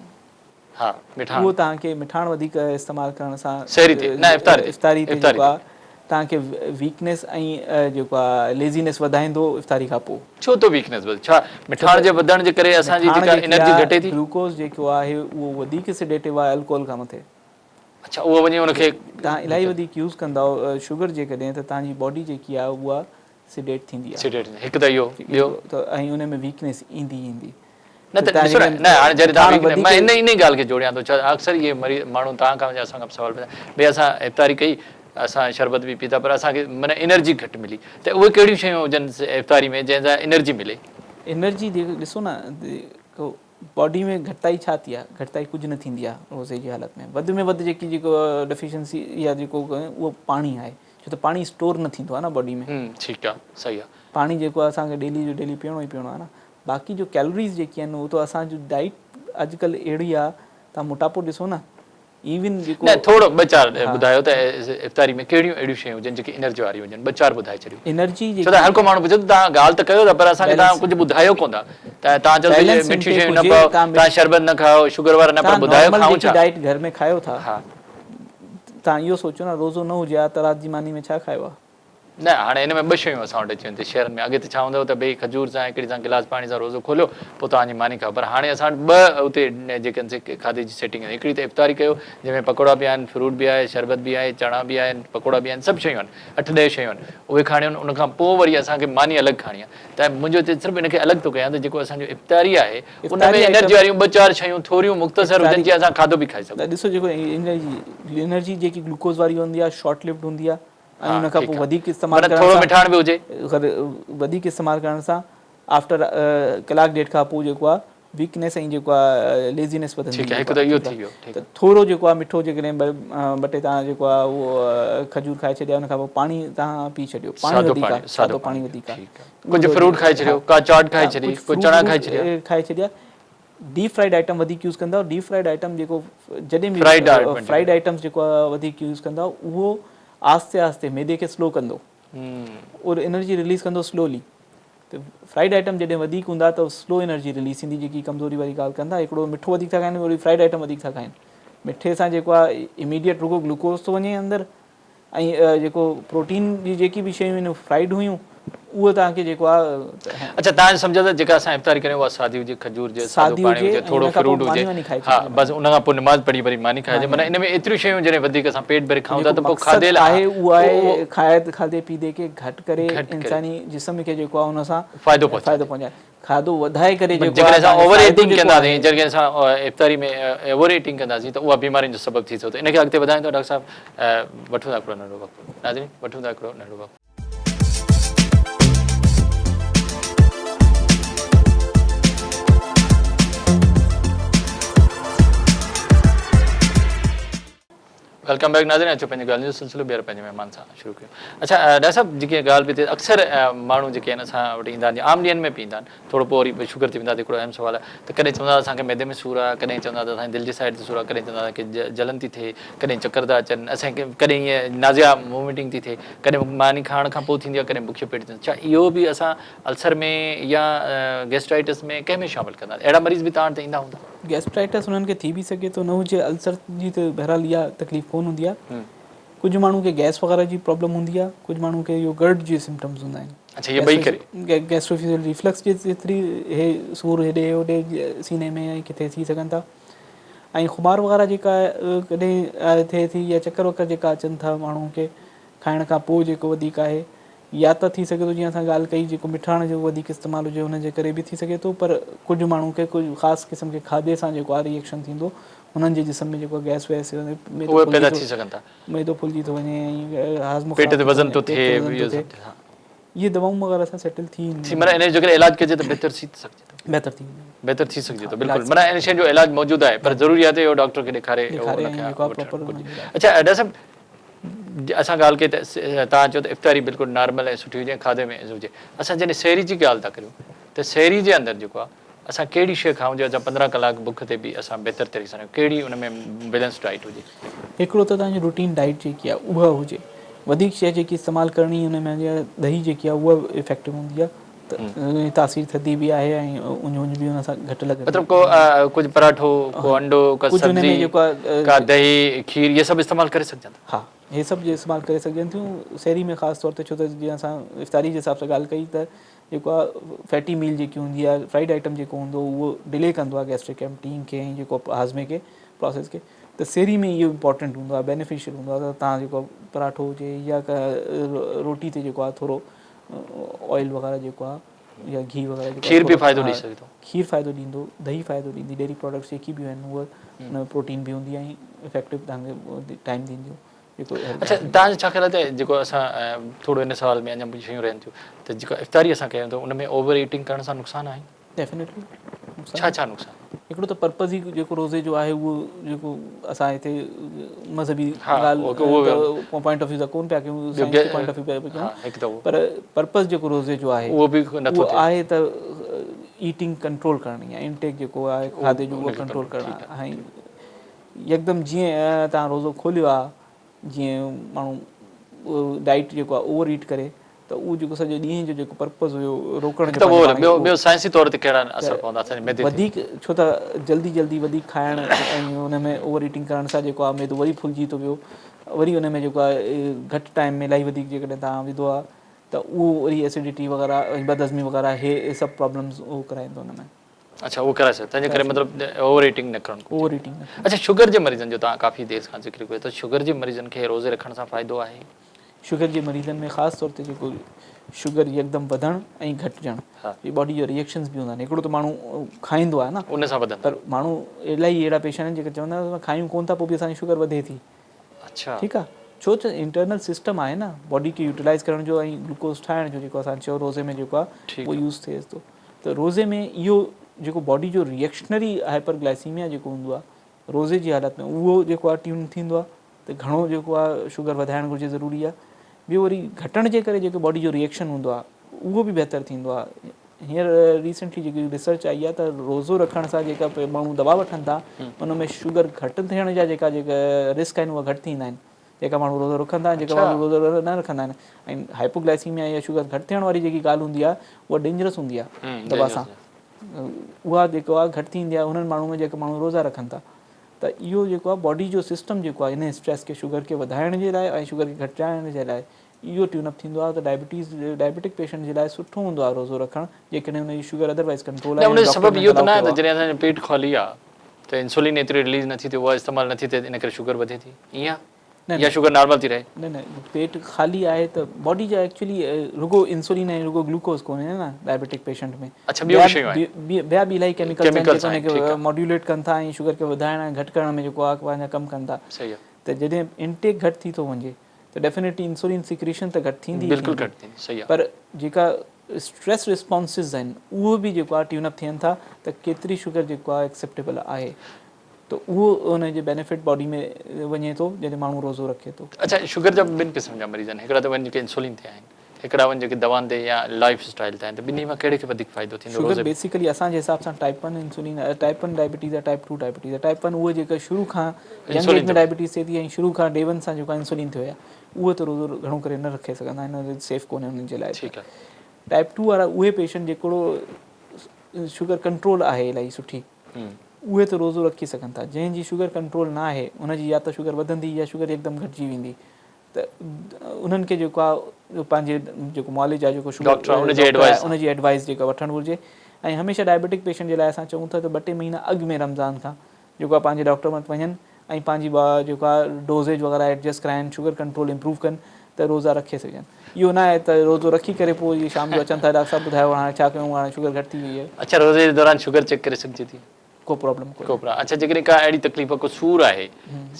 ها مٺاڻ اهو توهان کي مٺاڻ وڌيڪ استعمال ڪرڻ سان سحري تي نه افطاري تي افطاري تي جيڪو آهي توهان کي ويڪنيس ۽ جيڪو آهي ليزينيس وڌائيندو افطاري کان پوء. ڇو ٿو ويڪنيس وڌي ڇا مٺاڻ جي وڌڻ جي ڪري اسان جي جيڪا انرجي گهٽي ٿي؟ گلوڪوز جيڪو آهي اهو وڌيڪ سيڊيٽو آهي الڪوهل کان مٿي. اڇا اهو وڃي ان کي توهان الاهي وڌيڪ يوز ڪندؤ شگر جيڪڏهن ته توهان جي باڊي جيڪي آهي اها سيڊيٽ ٿيندي آهي سيڊيٽ ٿيندي هڪ ته اهو ٻيو ته ۽ ان ۾ ويڪنيس ايندي ايندي نه ته ڏسو نه نه هاڻي جڏهن توهان ويڪنيس مان ان ان ڳالهه کي جوڙيان ٿو ڇا اڪثر اهي مريض ماڻهو توهان کان يا اسان کان سوال پڇندا ڀئي اسان افطاري ڪئي اسان شربت به پيتا پر اسان کي معنيٰ انرجي گهٽ ملي ته اهي ڪهڙيون شيون هجن افطاري ۾ جنهن سان انرجي ملي؟ انرجي ڏسو نه باڊي ۾ گهٽتائي ڇا ٿي آهي گهٽتائي ڪجهه نه ٿيندي آهي روزي جي حالت ۾ وڌ ۾ وڌ جيڪي جيڪو ڊيفيشنسي يا جيڪو اهو پاڻي آهي ڇو ته پاڻي اسٽور نه ٿيندو آهي نه باڊي ۾. ٺيڪ آهي صحيح آهي. پاڻي جيڪو آهي اسان کي ڊيلي جو ڊيلي پيئڻو ئي پيئڻو آهي نه باقي جو ڪيلوريز جيڪي آهن اهو ته اسان جو ڊائيٽ اڄڪلهه اهڙي آهي تان موٽاپو ڏسو نه ايون جيڪو نه ٿورو ٻه چار ٻڌايو ته افطاري ۾ ڪهڙيون اهڙيون شيون هجن جيڪي انرجي واريون هجن ٻه چار ٻڌائي ڇڏيو. انرجي ڇو ته هر ڪو ماڻهو پڇي ٿو توهان ڳالهه ته ڪيو ٿا پر اسان کي توهان ڪجهه ٻڌايو ڪونه ٿا ته توهان چئو ٿا مٺيون شيون نه پائو توهان شربت نه کائو شگر وارا نه پر ٻڌايو کائون ڇا. ڊائيٽ گهر ۾ کايو ٿا توهان اهو سوچو نه روزو نه هجي ها ته رات جي ماني ۾ ڇا کايو ها. نه هاڻي ان ۾ ٻه شيون اسان وٽ اچي وڃن ٿيون شهرن ۾ اڳي ته ڇا هوندو هو ته ڀئي کجور سان هڪڙي سان گلاس پاڻي سان روزو کوليو پوء توهان جي ماني کائو پر هاڻي اسان وٽ ٻه اتي جيڪي آهن سي کاڌي جي سيٽنگ آهي هڪڙي ته افطاري ڪيو جنهن ۾ پڪوڙا به آهن فروٽ به آهي شربت به آهي چڻا به آهن پڪوڙا به آهن سڀ شيون آهن اٺ ڏهه شيون آهن اهي کائڻيون آهن ان کان پوء وري اسان کي ماني الڳ کائڻي آهي ته منهنجو هتي صرف ان کي الڳ ٿو ڪيان ته جيڪو اسان جو افطاري آهي ان ۾ انرجي واريون ٻه چار شيون ٿوريون مختصر هجن جيئن اسان کاڌو به کائي سگهون. ڏسو جيڪو انرجي جيڪي گلوڪوز واري هوندي آهي شارٽ لفٽ هوندي آهي ۽ ان کان پوء وڌيڪ استعمال ڪرڻ ٿورو مٺاڻ به هجي. وڌيڪ استعمال ڪرڻ سان آفٽر ڪلاڪ ڏيڍ کان پوء جيڪو آهي ويڪنيس ۽ جيڪو آهي ليزينيس وڌندي ٺيڪ آهي هڪ ته اهو ٿي ويو ته ٿورو جيڪو آهي مٺو جيڪڏهن ٻه ٽي توهان جيڪو آهي اهو کجور کائي ڇڏيا ان کان پوء پاڻي توهان پي ڇڏيو پاڻي وڌيڪ آهي سادو پاڻي وڌيڪ آهي ڪجهه فروٽ کائي ڇڏيو ڪا چاٽ کائي ڇڏي ڪجهه چڻا کائي ڇڏيا کائي ڇڏيا ڊيپ فرائيڊ آئٽم وڌيڪ يوز ڪندا ڊيپ فرائيڊ آئٽم جيڪو جڏهن به فرائيڊ آئٽمس جيڪو وڌيڪ يوز ڪندا اهو آهستي آهستي معدي کي سلو ڪندو اور انرجي رليز ڪندو سلولي ته فرائيڊ آئٽم جڏهن وڌيڪ هوندا ته سلو انرجي رليز ٿيندي جيڪي ڪمزوري واري ڳالهه ڪندا هڪڙو مٺو وڌيڪ ٿا کائن وري فرائيڊ آئٽم وڌيڪ ٿا کائن مٺي سان جيڪو آهي اميڊيٽ رڳو گلوڪوز ٿو وڃي اندر ۽ جيڪو پروٽين جي جيڪي به شيون آهن فرائيڊ هيون اهو توهان کي جيڪو آهي اڇا توهان سمجهو ته جيڪا اسان افطاري ڪريون اها سادي هجي کجور هجي سادو پاڻي هجي ٿورو فروٽ هجي ها بس ان کان پوء نماز پڙهي وري ماني کائجي معنيٰ ان ۾ ايتريون شيون جڏهن وڌيڪ اسان پيٽ ڀري کائون ٿا ته پوء کاڌي لاء آهي اهو آهي کائي کاڌي پيتي کي گهٽ ڪري انساني جسم کي جيڪو آهي ان سان فائدو پهچائي کاڌو وڌائي ڪري جيڪو جيڪڏهن اسان اوور ايٽنگ ڪنداسين جيڪڏهن اسان افطاري ۾ اوور ايٽنگ ڪنداسين ته اها بيمارين جو سبب ٿي سگهي ٿو ان کي اڳتي وڌايون ٿا ڊاڪٽر صاحب وٺون ٿا هڪڙو ننڍڙو وقفو ناظرين وٺون ٿا هڪڙو ننڍڙو وقفو. Welcome back ناظرين اچو پنهنجي ڳالهين جو سلسلو ٻيهر پنهنجي مهمان سان شروع ڪيون اڇا ڊاڪٽر صاحب جيڪي ڳالهه پئي ٿئي اڪثر ماڻهو جيڪي آهن اسان وٽ ايندا آهن عام ڏينهن ۾ به ايندا آهن ٿورو پوء وري شگر ٿي ويندا ته هڪڙو اهم سوال آهي ته ڪڏهن چوندا اسان کي معدي ۾ سور آهي ڪڏهن چوندا ته اسان جي دل جي سائيڊ تي سور آهي ڪڏهن چوندا اسان کي جلن ٿي ٿئي ڪڏهن چڪر ٿا اچن اسان کي ڪڏهن ائين نازيا وومٽنگ ٿي ٿئي ڪڏهن ماني کائڻ کان پوء ٿيندي آهي ڪڏهن بکيو پيٽ ٿيندو ڇا اهو به اسان السر ۾ يا گيسٽرائٽس ۾ ڪنهن ۾ شامل ڪندا اهڙا مريض به توهان وٽ ايندا هوندا. گيسٽرائٽس انهن کي ٿي به سگهي ٿو نه هجي السر جي ته بهرحال اها تڪليف ڪونه هوندي آهي ڪجهه ماڻهن کي گئس وغيره جي پرابلم هوندي آهي ڪجهه ماڻهن کي اهو گرڊ جي سمپٽمز هوندا آهن اڇا اهي ٻئي ڪري گيسٽروفيزل ريفلڪس جي ٿري هي سور هيڏي هوڏي سيني ۾ ۽ ڪٿي ٿي سگهن ٿا ۽ خمار وغيره جيڪا ڪڏهن ٿئي ٿي يا چڪر وڪر جيڪا اچن ٿا ماڻهن کي کائڻ کان پوء جيڪو وڌيڪ آهي يا ته ٿي سگهي ٿو جيئن اسان ڳالهه ڪئي جيڪو مٺاڻ جو وڌيڪ استعمال هجي ان جي ڪري به ٿي سگهي ٿو پر ڪجهه ماڻهن کي ڪجهه خاص قسم کي کاڌي سان جيڪو آهي ريئيڪشن ٿيندو انهن جي جسم ۾ جيڪو گئس ويس ميدو اهي پيدا ٿي سگهن ٿا ميدو ڦلجي ٿو وڃي ۽ هاضمو پيٽ تي وزن ٿو ٿئي اهي دوائون وغيره سان سيٽل ٿي ٿي معنيٰ ان جو جيڪڏهن علاج ڪجي ته بهتر ٿي سگهجي ٿو بهتر ٿي ويندو بهتر ٿي سگهجي ٿو بلڪل معنيٰ ان شيء جو علاج موجود آهي پر ضروري آهي ته اهو ڊاڪٽر کي ڏيکاري ان کي اڇا ڊاڪٽر صاحب اسان ڳالهه ڪئي ته توهان چيو ته افطاري بلڪل نارمل ۽ سٺي هجي ۽ کاڌي ۾ هجي اسان جڏهن سحري جي ڳالهه ٿا ڪريون ته سحري جي اندر جيڪو آهي اسان ڪهڙي شيء کائون جو اسان 15 ڪلاڪ بک تي به اسان بهتر طريقي سان رهون ڪهڙي ان ۾ بيلنس ڊائيٽ هجي. هڪڙو ته توهان جي روٽين ڊائيٽ جيڪي آهي اها هجي وڌيڪ شيء جيڪي استعمال ڪرڻي ان ۾ ڏهي جيڪي آهي اها افيڪٽو هوندي آهي ته تاثير ٿڌي به آهي ۽ اڃ اڃ به ان سان گهٽ لڳندي مطلب ڪو ڪجهه پراٺو ڪو انڊو ڪا سبزي ڪا دهي کير اهي سڀ استعمال ڪري سگهجن ٿا. ها اهي سڀ استعمال ڪري سگهجن ٿيون سحري ۾ خاص طور تي ڇو ته جيئن اسان افطاري جي حساب سان ڳالهه ڪئي ته جيڪو آهي فيٽي ميل جيڪي هوندي آهي فرائيڊ آئٽم جيڪو هوندو اهو ڊلي ڪندو آهي گيسٽرڪ ايمپٽينگ کي ۽ جيڪو هاضمي کي پراسيس کي ته سحري ۾ اهو امپورٽنٽ هوندو آهي بينيفيشل هوندو آهي ته تان جيڪو پراٺو هجي يا روٽي تي جيڪو آهي ٿورو آئل وغيره جيڪو آهي يا گهي وغيره جيڪو کير به فائدو ڏئي سگهي ٿو کير فائدو ڏيندو دهي فائدو ڏيندي ڊيري پراڊڪٽس جيڪي به آهن اهي ان ۾ پروٽين به هوندي ۽ افيڪٽو تان کي ٽائيم ڏينديون. جيڪو اڇا توهان جو ڇا خيال آهي ته جيڪو اسان ٿورو ان سوال ۾ اڃا به شيون رهن ٿيون ته جيڪو افطاري اسان ڪيون ٿا ان ۾ اوور ايٽنگ ڪرڻ سان نقصان آهن؟ ڊيفينيٽلي ڇا ڇا نقصان؟ هڪڙو ته پرپز ئي جيڪو روزي جو آهي اهو جيڪو اسان هتي مذهبي ڳالهه پوائنٽ آف ويو سان ڪون پيا ڪيون سائنس جي پوائنٽ آف ويو پيا ڪيون پر پرپز جيڪو روزي جو آهي اهو به نٿو اهو آهي ته ايٽنگ ڪنٽرول ڪرڻي آهي انٽيڪ جيڪو آهي کاڌي جو اهو ڪنٽرول ڪرڻو آهي يڪدم جيئن توهان روزو کوليو آ جيئن ماڻهو ڊائيٽ جيڪو آ اوور ايٽ ڪري ته اهو جيڪو سڄو ڏينهن جو جيڪو پرپز هيو روڪڻ جو پنهنجو پاڻ کي ٻيو سائنسي طور تي ڪهڙا اثر پوندا اسان جي معدي تي؟ وڌيڪ ڇو ته جلدي جلدي وڌيڪ کائڻ ۽ ان ۾ اوور ايٽنگ ڪرڻ سان جيڪو آ معدو وري ڦلجي ٿو ويو وري ان ۾ جيڪو آ گهٽ ٽائيم ۾ الاهي وڌيڪ جيڪڏهن توهان وڌو آ ته اهو وري ايسڊٽي وغيره ۽ بدهضمي وغيره هي سڀ پرابلمز اهو ڪرائيندو ان ۾. اڇا اهو ڪرائي سگهي تنهنجي ڪري مطلب اوور ايٽنگ نه ڪرڻ گهرجي. اوور ايٽنگ نه اڇا شگر جي مريضن جو توهان ڪافي دير کان ذڪر ڪيو ته شگر جي مريضن کي روزي رکڻ سان فائدو آهي؟ شگر جي مريضن ۾ خاص طور تي جيڪو شگر يڪدم وڌڻ ۽ گهٽجڻ جي باڊي جا ريئڪشنز به هوندا آهن هڪڙو ته ماڻهو کائيندو آهي نه ان سان وڌندا پر ماڻهو الاهي اهڙا پيشنٽ آهن جيڪي چوندا آهن اسان کايون ڪون ٿا پوء به اسان جي شگر وڌي ٿي. اڇا ٺيڪ آهي ڇو ته انٽرنل سسٽم آهي نه باڊي کي يوٽيلائز ڪرڻ جو ۽ گلوڪوز ٺاهڻ جو جيڪو اسان چيو روزي ۾ جيڪو آهي اهو يوز ٿئي ٿو ته روزي ۾ اهو جيڪو باڊي جو ريئڪشنري هائپر گلائسيميا جيڪو هوندو آهي روزي جي حالت ۾ اهو جيڪو آهي ٽيون ٿيندو آهي ته گهڻو جيڪو آهي شگر وڌائڻ گهرجي ضروري آهي ٻيو وري گهٽڻ جي ڪري جيڪو باڊي جو ريئڪشن هوندو آهي اهو به بهتر ٿيندو آهي هينئر ريسنٽلي جيڪي ريسرچ آئي آهي ته روزو رکڻ سان جيڪا ماڻهو دوا وٺن ٿا ان ۾ شگر گهٽ ٿيڻ جا جيڪا جيڪا رسڪ آهن اهي گهٽ ٿيندا آهن جيڪا ماڻهو روزو رکندا آهن جيڪا ماڻهو روزو نه رکندا آهن ۽ هائپوگلائسيميا يا شگر گهٽ ٿيڻ واري جيڪي ڳالهه هوندي آهي اها ڊينجرس هوندي آهي دوا سان اها جيڪو آهي گهٽ ٿيندي آهي انهن ماڻهن ۾ جيڪا ماڻهو روزا رکن ٿا ته اهو جيڪو آهي باڊي جو سسٽم جيڪو آهي ان اسٽريس کي شگر کي وڌائڻ جي لاء ۽ شگر کي گهٽائڻ جي لاء اهو ٽيون اپ ٿيندو آهي ته ڊائبٽيز ڊائبٽڪ پيشنٽ جي لاء سٺو هوندو آهي روزو رکڻ جيڪڏهن ان جي شگر ادروائز ڪنٽرول آهي ان جو سبب اهو ته نه آهي ته جڏهن اسان جو پيٽ خالي آهي ته انسولين ايتري رليز نٿي ٿئي اها استعمال نٿي ٿئي ان ڪري شگر وڌي ٿي ائين آهي يا شگر نارمل ٿي رهي؟ نه نه پيٽ خالي آهي ته باڊي جا ايڪچولي رڳو انسولين ۽ رڳو گلوڪوز ڪونهي نه ڊائبٽڪ پيشنٽ ۾ اڇا ٻيون به شيون آهن ٻيا به الاهي ڪيميڪلز آهن جيڪي ان کي ماڊيوليٽ ڪن ٿا ۽ شگر کي وڌائڻ ۽ گهٽ ڪرڻ ۾ جيڪو آهي پنهنجا ڪم ڪن ٿا صحيح آهي ته جڏهن انٽيڪ گهٽ ٿي ٿو وڃي ته ڊيفينيٽلي انسولين سيڪريشن ته گهٽ ٿيندي ئي بلڪل گهٽ ٿيندي صحيح آهي پر جيڪا اسٽريس ريسپانسز آهن اهو به جيڪو آهي ٽيون اپ ٿين ٿا ته ڪيتري شگر جيڪو آهي ايڪسيپٽيبل آهي ته اهو ان جي بينيفٽ باڊي ۾ وڃي ٿو جڏهن ماڻهو روزو رکي ٿو. اڇا شگر جا ٻن قسم جا مريض آهن هڪڙا ته اهي جيڪي انسولين تي آهن هڪڙا اهي جيڪي دوائن تي يا لائف اسٽائل تي آهن ته ٻنهي مان ڪهڙي کي وڌيڪ فائدو ٿيندو شگر بيسيڪلي اسان جي حساب سان ٽائپ 1 انسولين ٽائپ 1 ڊائبٽيز يا ٽائپ 2 ڊائبٽيز آهي ٽائپ 1 اهي جيڪا شروع کان ينگ ايج ۾ ڊائبٽيز ٿئي ٿي ۽ شروع کان ڊي ون سان جيڪو انسولين ٿيو آهي اهو ته روزو گهڻو ڪري نه رکي سگهندا آهن سيف ڪونهي انهن جي لاء ٺيڪ آهي ٽائپ 2 وارا اهي پيشنٽ جيڪڙو شگر ڪنٽرول آهي الاهي سٺي اهي ته روزو رکي سگهن ٿا جنهن جي شگر ڪنٽرول نه آهي ان جي يا ته شگر وڌندي يا شگر يڪدم گهٽجي ويندي ته انهن کي جيڪو آهي پنهنجي جيڪو معالج آهي جيڪو شگر ڊاڪٽر آهي ان جي ايڊوائس ان جي ايڊوائس جيڪا وٺڻ گهرجي ۽ هميشه ڊائبيٽڪ پيشنٽ جي لاء اسان چئون ٿا ته ٻه ٽي مهينا اڳ ۾ رمضان کان جيڪو آهي پنهنجي ڊاڪٽر وٽ وڃن ۽ پنهنجي جيڪو آهي ڊوزيج وغيره ايڊجسٽ ڪرائن شگر ڪنٽرول امپروو ڪن ته روزا رکي سگهن اهو نه آهي ته روزو رکي ڪري پوء شام جو اچن ٿا ڊاڪٽر صاحب ٻڌايو هاڻي ڇا ڪيون هاڻي شگر گهٽ ٿي وئي آهي. اڇا روزي جي دوران شگر چيڪ ڪري سگهجي ٿي؟ ڪو پرابلم ڪونهي. ڪو پرابلم اڇا جيڪڏهن ڪا اهڙي تڪليف ڪو سور آهي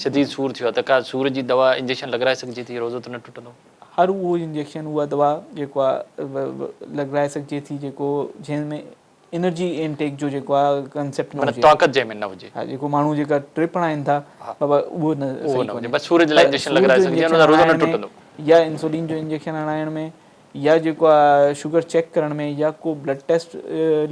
شديد سور ٿيو آهي ته ڪا سور جي دوا انجيڪشن لڳرائي سگهجي ٿي روزو ته نه ٽٽندو؟ هر اهو انجيڪشن اها دوا جيڪو آهي لڳرائي سگهجي ٿي جيڪو جنهن ۾ انرجي انٽيڪ جو جيڪو آهي ڪنسيپٽ نه هجي طاقت جنهن ۾ نه هجي. ها جيڪو ماڻهو جيڪا ٽرپ هڻائين ٿا بابا اهو نه صحيح ڪونهي بس سور جي لاء انجيڪشن لڳرائي سگهجي ان سان روزو نه ٽٽندو. يا انسولين جو انجيڪشن هڻائڻ ۾ يا جيڪو آ شگر چيڪ ڪرڻ ۾ يا ڪو بلڊ ٽيسٽ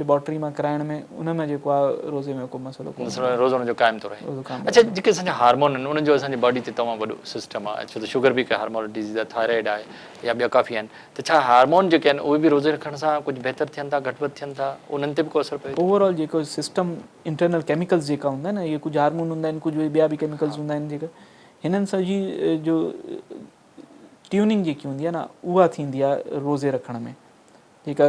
ليبارٽري مان ڪرائڻ ۾ ان ۾ جيڪو آ روزي ۾ ڪو مسئلو ڪونهي. مسئلو روزو ان جو قائم ٿو رهي. اڇا جيڪي اسان جا هارمون آهن انهن جو اسان جي باڊي تي تمام وڏو سسٽم آ ڇو ته شگر به هڪ هارمونل ڊزيز آ ٿائرائيڊ آهي يا ٻيا ڪافي آهن ته ڇا هارمون جيڪي آهن اهي به روزي رکڻ سان ڪجهه بهتر ٿين ٿا گهٽ وڌ ٿين ٿا انهن تي به ڪو اثر پوي ٿو؟ اوور آل جيڪو سسٽم انٽرنل ڪيميڪلز جيڪا هوندا آهن اهي ڪجهه هارمون هوندا آهن ڪجهه ٻيا به ڪيميڪلز هوندا آهن جيڪا هنن سڄي جو ٽيوننگ جيڪي هوندي آهي نه اها ٿيندي آهي روزي رکڻ ۾ جيڪا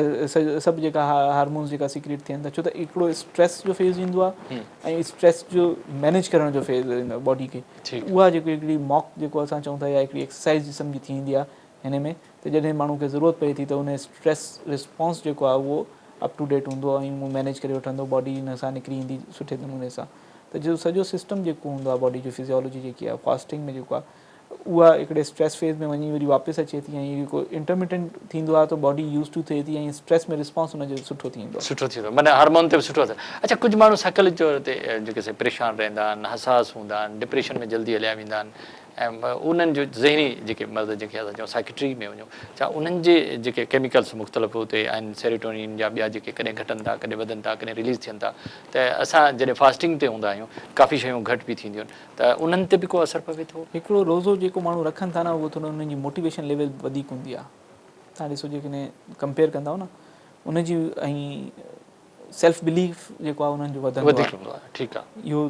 سڀ جيڪا هارمونز جيڪا سيڪريٽ ٿين ٿا ڇو ته هڪڙو اسٽريس جو فيز ايندو آهي ۽ اسٽريس جو مينيج ڪرڻ جو فيز ايندو آهي باڊي کي اها جيڪو هڪڙي ماڪ جيڪو اسان چئون ٿا يا هڪڙي ايڪسرسائز جسم جي ٿي ويندي آهي هن ۾ ته جڏهن ماڻهو کي ضرورت پئي ٿي ته ان اسٽريس رسپانس جيڪو آهي اهو اپ ٽو ڊيٽ هوندو آهي ۽ اهو مينيج ڪري وٺندو باڊي ان سان نڪري ايندي سٺي نموني سان ته جو سڄو سسٽم جيڪو هوندو آهي باڊي جو فزيولوجي جيڪي آهي فاسٽنگ ۾ جيڪو آهي اها هڪڙي اسٽريس فيز ۾ وڃي وري واپس اچي ٿي ۽ جيڪو انٽرميٽنٽ ٿيندو آهي ته باڊي يوز ٽو ٿئي ٿي ۽ اسٽريس ۾ رسپانس ان جو سٺو ٿي ويندو آهي. سٺو ٿيندو آهي معنيٰ هارمون تي به سٺو اثر. اڇا ڪجهه ماڻهو سائيڪالوجي طور تي جيڪي سي پريشان رهندا آهن، حساس هوندا آهن، ڊپريشن ۾ جلدي هليا ويندا آهن ۽ انهن جو ذهني جيڪي مرض جنهن کي اسان چئون سائيڪيٽري ۾ وڃون ڇا انهن جي جيڪي ڪيميڪلس مختلف اتي آهن سيروٽونين جا ٻيا جيڪي ڪڏهن گهٽن ٿا ڪڏهن وڌن ٿا ڪڏهن رليز ٿين ٿا ته اسان جڏهن فاسٽنگ تي هوندا آهيون ڪافي شيون گهٽ به ٿينديون آهن ته انهن تي به ڪو اثر پوي ٿو؟ هڪڙو روزو جيڪو ماڻهو رکن ٿا نه اهو ٿورو انهن جي موٽيويشن ليول وڌيڪ هوندي آهي تهان ڏسو جيڪڏهن ڪمپيئر ڪندؤ نه ان جي ۽ سيلف بليف جيڪو آهي انهن جو وڌندو وڌيڪ هوندو آهي ٺيڪ آهي اهو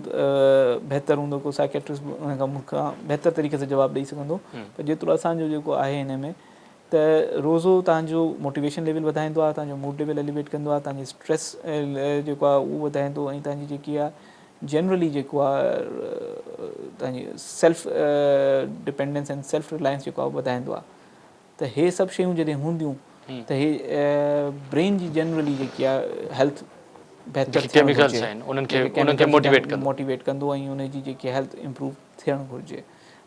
بهتر هوندو ڪو سائيڪيٽرسٽ به ان کان مون کان بهتر طريقي سان جواب ڏئي سگهندو پر جيترو اسان جو جيڪو آهي هن ۾ ته روزو توهان جو موٽيويشن ليول وڌائيندو آهي توهان جو موڊ ليول ايليويٽ ڪندو آهي توهان جي اسٽريس جيڪو آهي اهو وڌائيندو ۽ توهان جي جيڪي آهي جنرلي جيڪو آهي توهان جي سيلف ڊپينڊنس ۽ سيلف رلائنس جيڪو آهي وڌائيندو آهي ته هي سڀ شيون جڏهن هونديون ته هي برين جي جنرلي جيڪي آهي هيلٿ بهتر ٿيڻ گهرجي انهن کي انهن کي موٽيويٽ ڪندو موٽيويٽ ڪندو ۽ ان جي جيڪي هيلٿ امپروو ٿيڻ گهرجي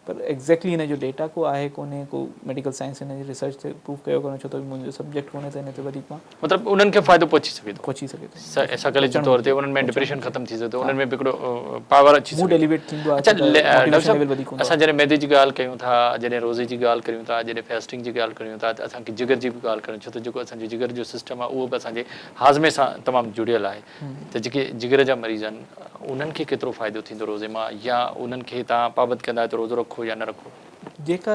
پر ايگزيڪٽلي ان جو ڊيٽا ڪو آهي ڪونهي ڪو ميڊيڪل سائنس ان جي ريسرچ تي پروف ڪيو ڪونهي ڇو ته منهنجو سبجيڪٽ ڪونهي ته ان تي وڌيڪ مان مطلب انهن کي فائدو پهچي سگهي ٿو پهچي سگهي ٿو سائيڪالوجي طور تي انهن ۾ ڊپريشن ختم ٿي سگهي ٿو انهن ۾ به هڪڙو پاور اچي سگهي ٿو موڊ ايليويٽ ٿيندو آهي اڇا ڊاڪٽر صاحب اسان جڏهن معدي جي ڳالهه ڪيون ٿا جڏهن روزي جي ڳالهه ڪريون ٿا جڏهن فاسٽنگ جي ڳالهه ڪريون ٿا ته اسان کي جگر جي به ڳالهه ڪرڻ ڇو ته جيڪو اسان جو جگر جو سسٽم آهي اهو به اسان جي هاضمي سان تمام جڙيل آهي ته جيڪي جگر جا مريض آهن انهن کي ڪيترو فائدو ٿيندو روزي مان يا انهن کي توهان پابند ڪندا آهيو ته روزو رکو يا نه رکو؟ جيڪا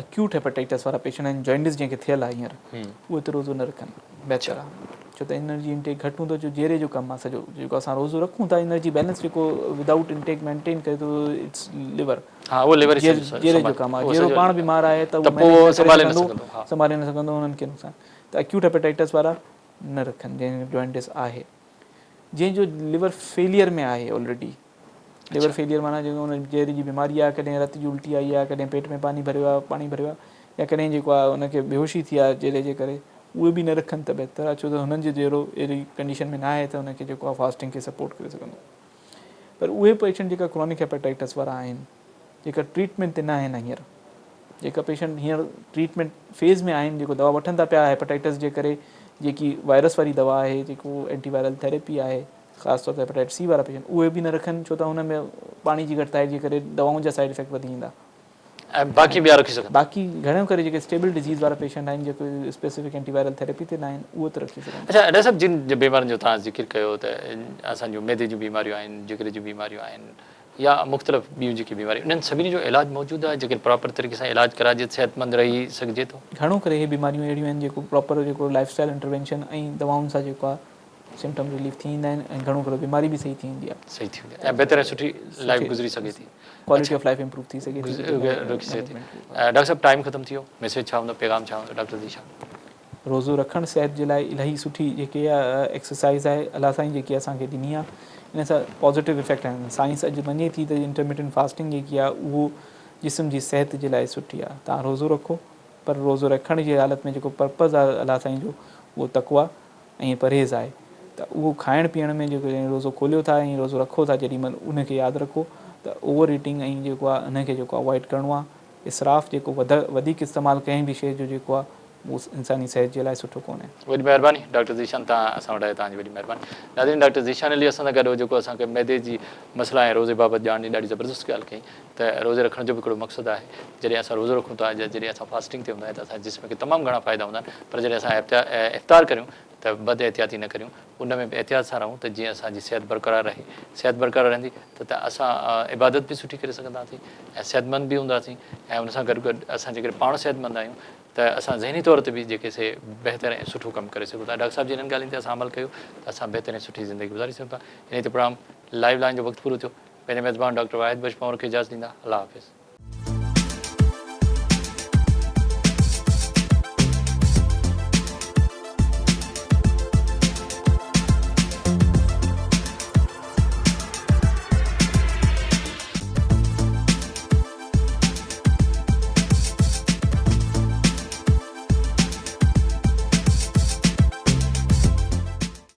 اڪيوٽ هيپاٽائٽس وارا پيشنٽ آهن جوائنڊس جنهن کي ٿيل آهي هينئر اهي ته روزو نه رکن بهتر آهي ڇو ته انرجي انٽيڪ گهٽ هوندو جو جيري جو ڪم آهي سڄو جيڪو اسان روزو رکون ٿا انرجي بيلنس جيڪو ودائوٽ انٽيڪ مينٽين ڪري ٿو it's liver ها اهو ليور جيري جو ڪم آهي جيرو پاڻ بيمار آهي ته اهو سنڀالي نه سگهندو سنڀالي نه سگهندو انهن کي نقصان ته اڪيوٽ هيپاٽائٽس وارا نه رکن جنهن کي جوائنڊس آهي جنهن جو ليور فيليئر ۾ آهي آلريڊي ليور فيليئر معنيٰ جيڪو ان جيري جي بيماري آهي ڪڏهن رت جي الٽي آئي آهي ڪڏهن پيٽ ۾ پاني ڀريو آهي پاڻي ڀريو آهي يا ڪڏهن جيڪو آهي ان کي بيهوشي ٿي آهي جيري جي ڪري اهي به نه رکن ته بهتر آهي ڇو ته هنن جو جيرو اهڙي ڪنڊيشن ۾ نه آهي ته ان کي جيڪو آهي فاسٽنگ کي سپورٽ ڪري سگهندو پر اهي پيشنٽ جيڪا ڪرونڪ هيپاٽائٽس وارا آهن جيڪا ٽريٽمينٽ تي نه آهن هينئر جيڪا پيشنٽ هينئر ٽريٽمينٽ فيز ۾ آهن جيڪو دوا وٺن ٿا پيا هيپاٽائٽس جي ڪري جيڪي وائرس واري دوا آهي جيڪو اينٽي وائرل ٿيراپي آهي خاص طور تي هيپاٽائٽس سي وارا پيشنٽ اهي به نه رکن ڇو ته هن ۾ پاڻي جي گهٽتائي جي ڪري دوائن جا سائيڊ افيڪٽ وڌي ايندا ۽ باقي ٻيا رکي سگهن ٿا. باقي گهڻو ڪري جيڪي اسٽيبل ڊزيز وارا پيشنٽ آهن جيڪي اسپيسفڪ اينٽي وائرل ٿيراپي تي نه آهن اهو ته رکي سگهن ٿا. اڇا ڊاڪٽر صاحب جن بيمارين جو توهان ذڪر ڪيو ته اسان جون معدي جون بيماريون آهن جگر جون بيماريون آهن يا مختلف ٻيون جيڪي بيماريون انهن سڀني جو علاج موجود آهي جيڪڏهن پراپر طريقي سان علاج ڪرائجي ته صحتمند رهي سگهجي ٿو. گهڻو ڪري اهي بيماريون اهڙيون آهن جيڪو پراپر جيڪو لائف اسٽائل انٽروينشن ۽ دوائن سان جيڪو آهي سمپٽمز رليف ٿي ويندا آهن ۽ گهڻو ڪري بيماري به صحيح ٿي ويندي آهي. صحيح ٿي ويندي آهي ۽ بهتر ۽ سٺي لائف گذري سگهي ٿي. ڪوالٽي آف لائف امپروو ٿي سگهي ٿي. رکي سگهي ٿي. ڊاڪٽر صاحب ٽائيم ختم ٿي ويو ميسيج ڇا هوندو پيغام ڇا هوندو ڊاڪٽر ذيشان. روزو رکڻ صحت جي لاء الاهي سٺي جيڪي ايڪسرسائز آهي الله سائين جيڪي اسان کي ڏني آهي ان سان پازيٽو افيڪٽ آهن سائنس اڄ مڃي ٿي ته انٽرميٽنٽ فاسٽنگ جيڪي آهي اهو جسم جي صحت جي لاء سٺي آهي تان روزو رکو پر روزو رکڻ جي حالت ۾ جيڪو پرپز آهي الله سائين جو اهو تقويٰ ۽ پرهيز آهي ته اهو کائڻ پيئڻ ۾ جيڪو روزو کوليو ٿا ۽ روزو رکو ٿا جيڏي مهل ان کي ياد رکو ته اوور ايٽنگ ۽ جيڪو آهي ان کي جيڪو اوائڊ ڪرڻو آهي اسراف جيڪو وڌيڪ استعمال ڪنهن به شيء جو جيڪو آهي اهو انساني صحت جي لاء سٺو ڪونهي. وڏي مهرباني ڊاڪٽر ذيشان توهان اسان وٽ آيا توهان جي وڏي مهرباني ناظرين ڊاڪٽر ذيشان علي اسان سان گڏ هو جيڪو اسان کي معدي جي مسئلا ۽ روزي بابت ڄاڻ ڏني ڏاڍي زبردست ڳالهه ڪئي ته روزي رکڻ جو به هڪڙو مقصد آهي جڏهن اسان روزو رکون ٿا يا جڏهن اسان فاسٽنگ تي هوندا آهيون ته اسان جي جسم کي تمام گهڻا فائدا هوندا آهن پر جڏهن اسان افطار ڪريون ته بد احتياطي نه ڪريون ان ۾ به احتياط سان رهون ته جيئن اسان جي صحت برقرار رهي صحت برقرار رهندي ته اسان عبادت به سٺي ڪري سگهنداسين ۽ صحتمند به هونداسين ۽ ان سان گڏ گڏ اسان جيڪڏهن پاڻ صحتمند آهيون ته اسان ذهني طور تي به جيڪي سي بهتر ۽ سٺو ڪم ڪري سگهون ٿا ڊاڪٽر صاحب جي انهن ڳالهين تي اسان عمل ڪيو ته اسان بهتر ۽ سٺي زندگي گذاري سگهون ٿا انهي تي پروگرام لائيو لائين جو وقت پورو ٿيو پنهنجي ميزبان ڊاڪٽر واحد بخش پنهور کي اجازت ڏيندا الله حافظ.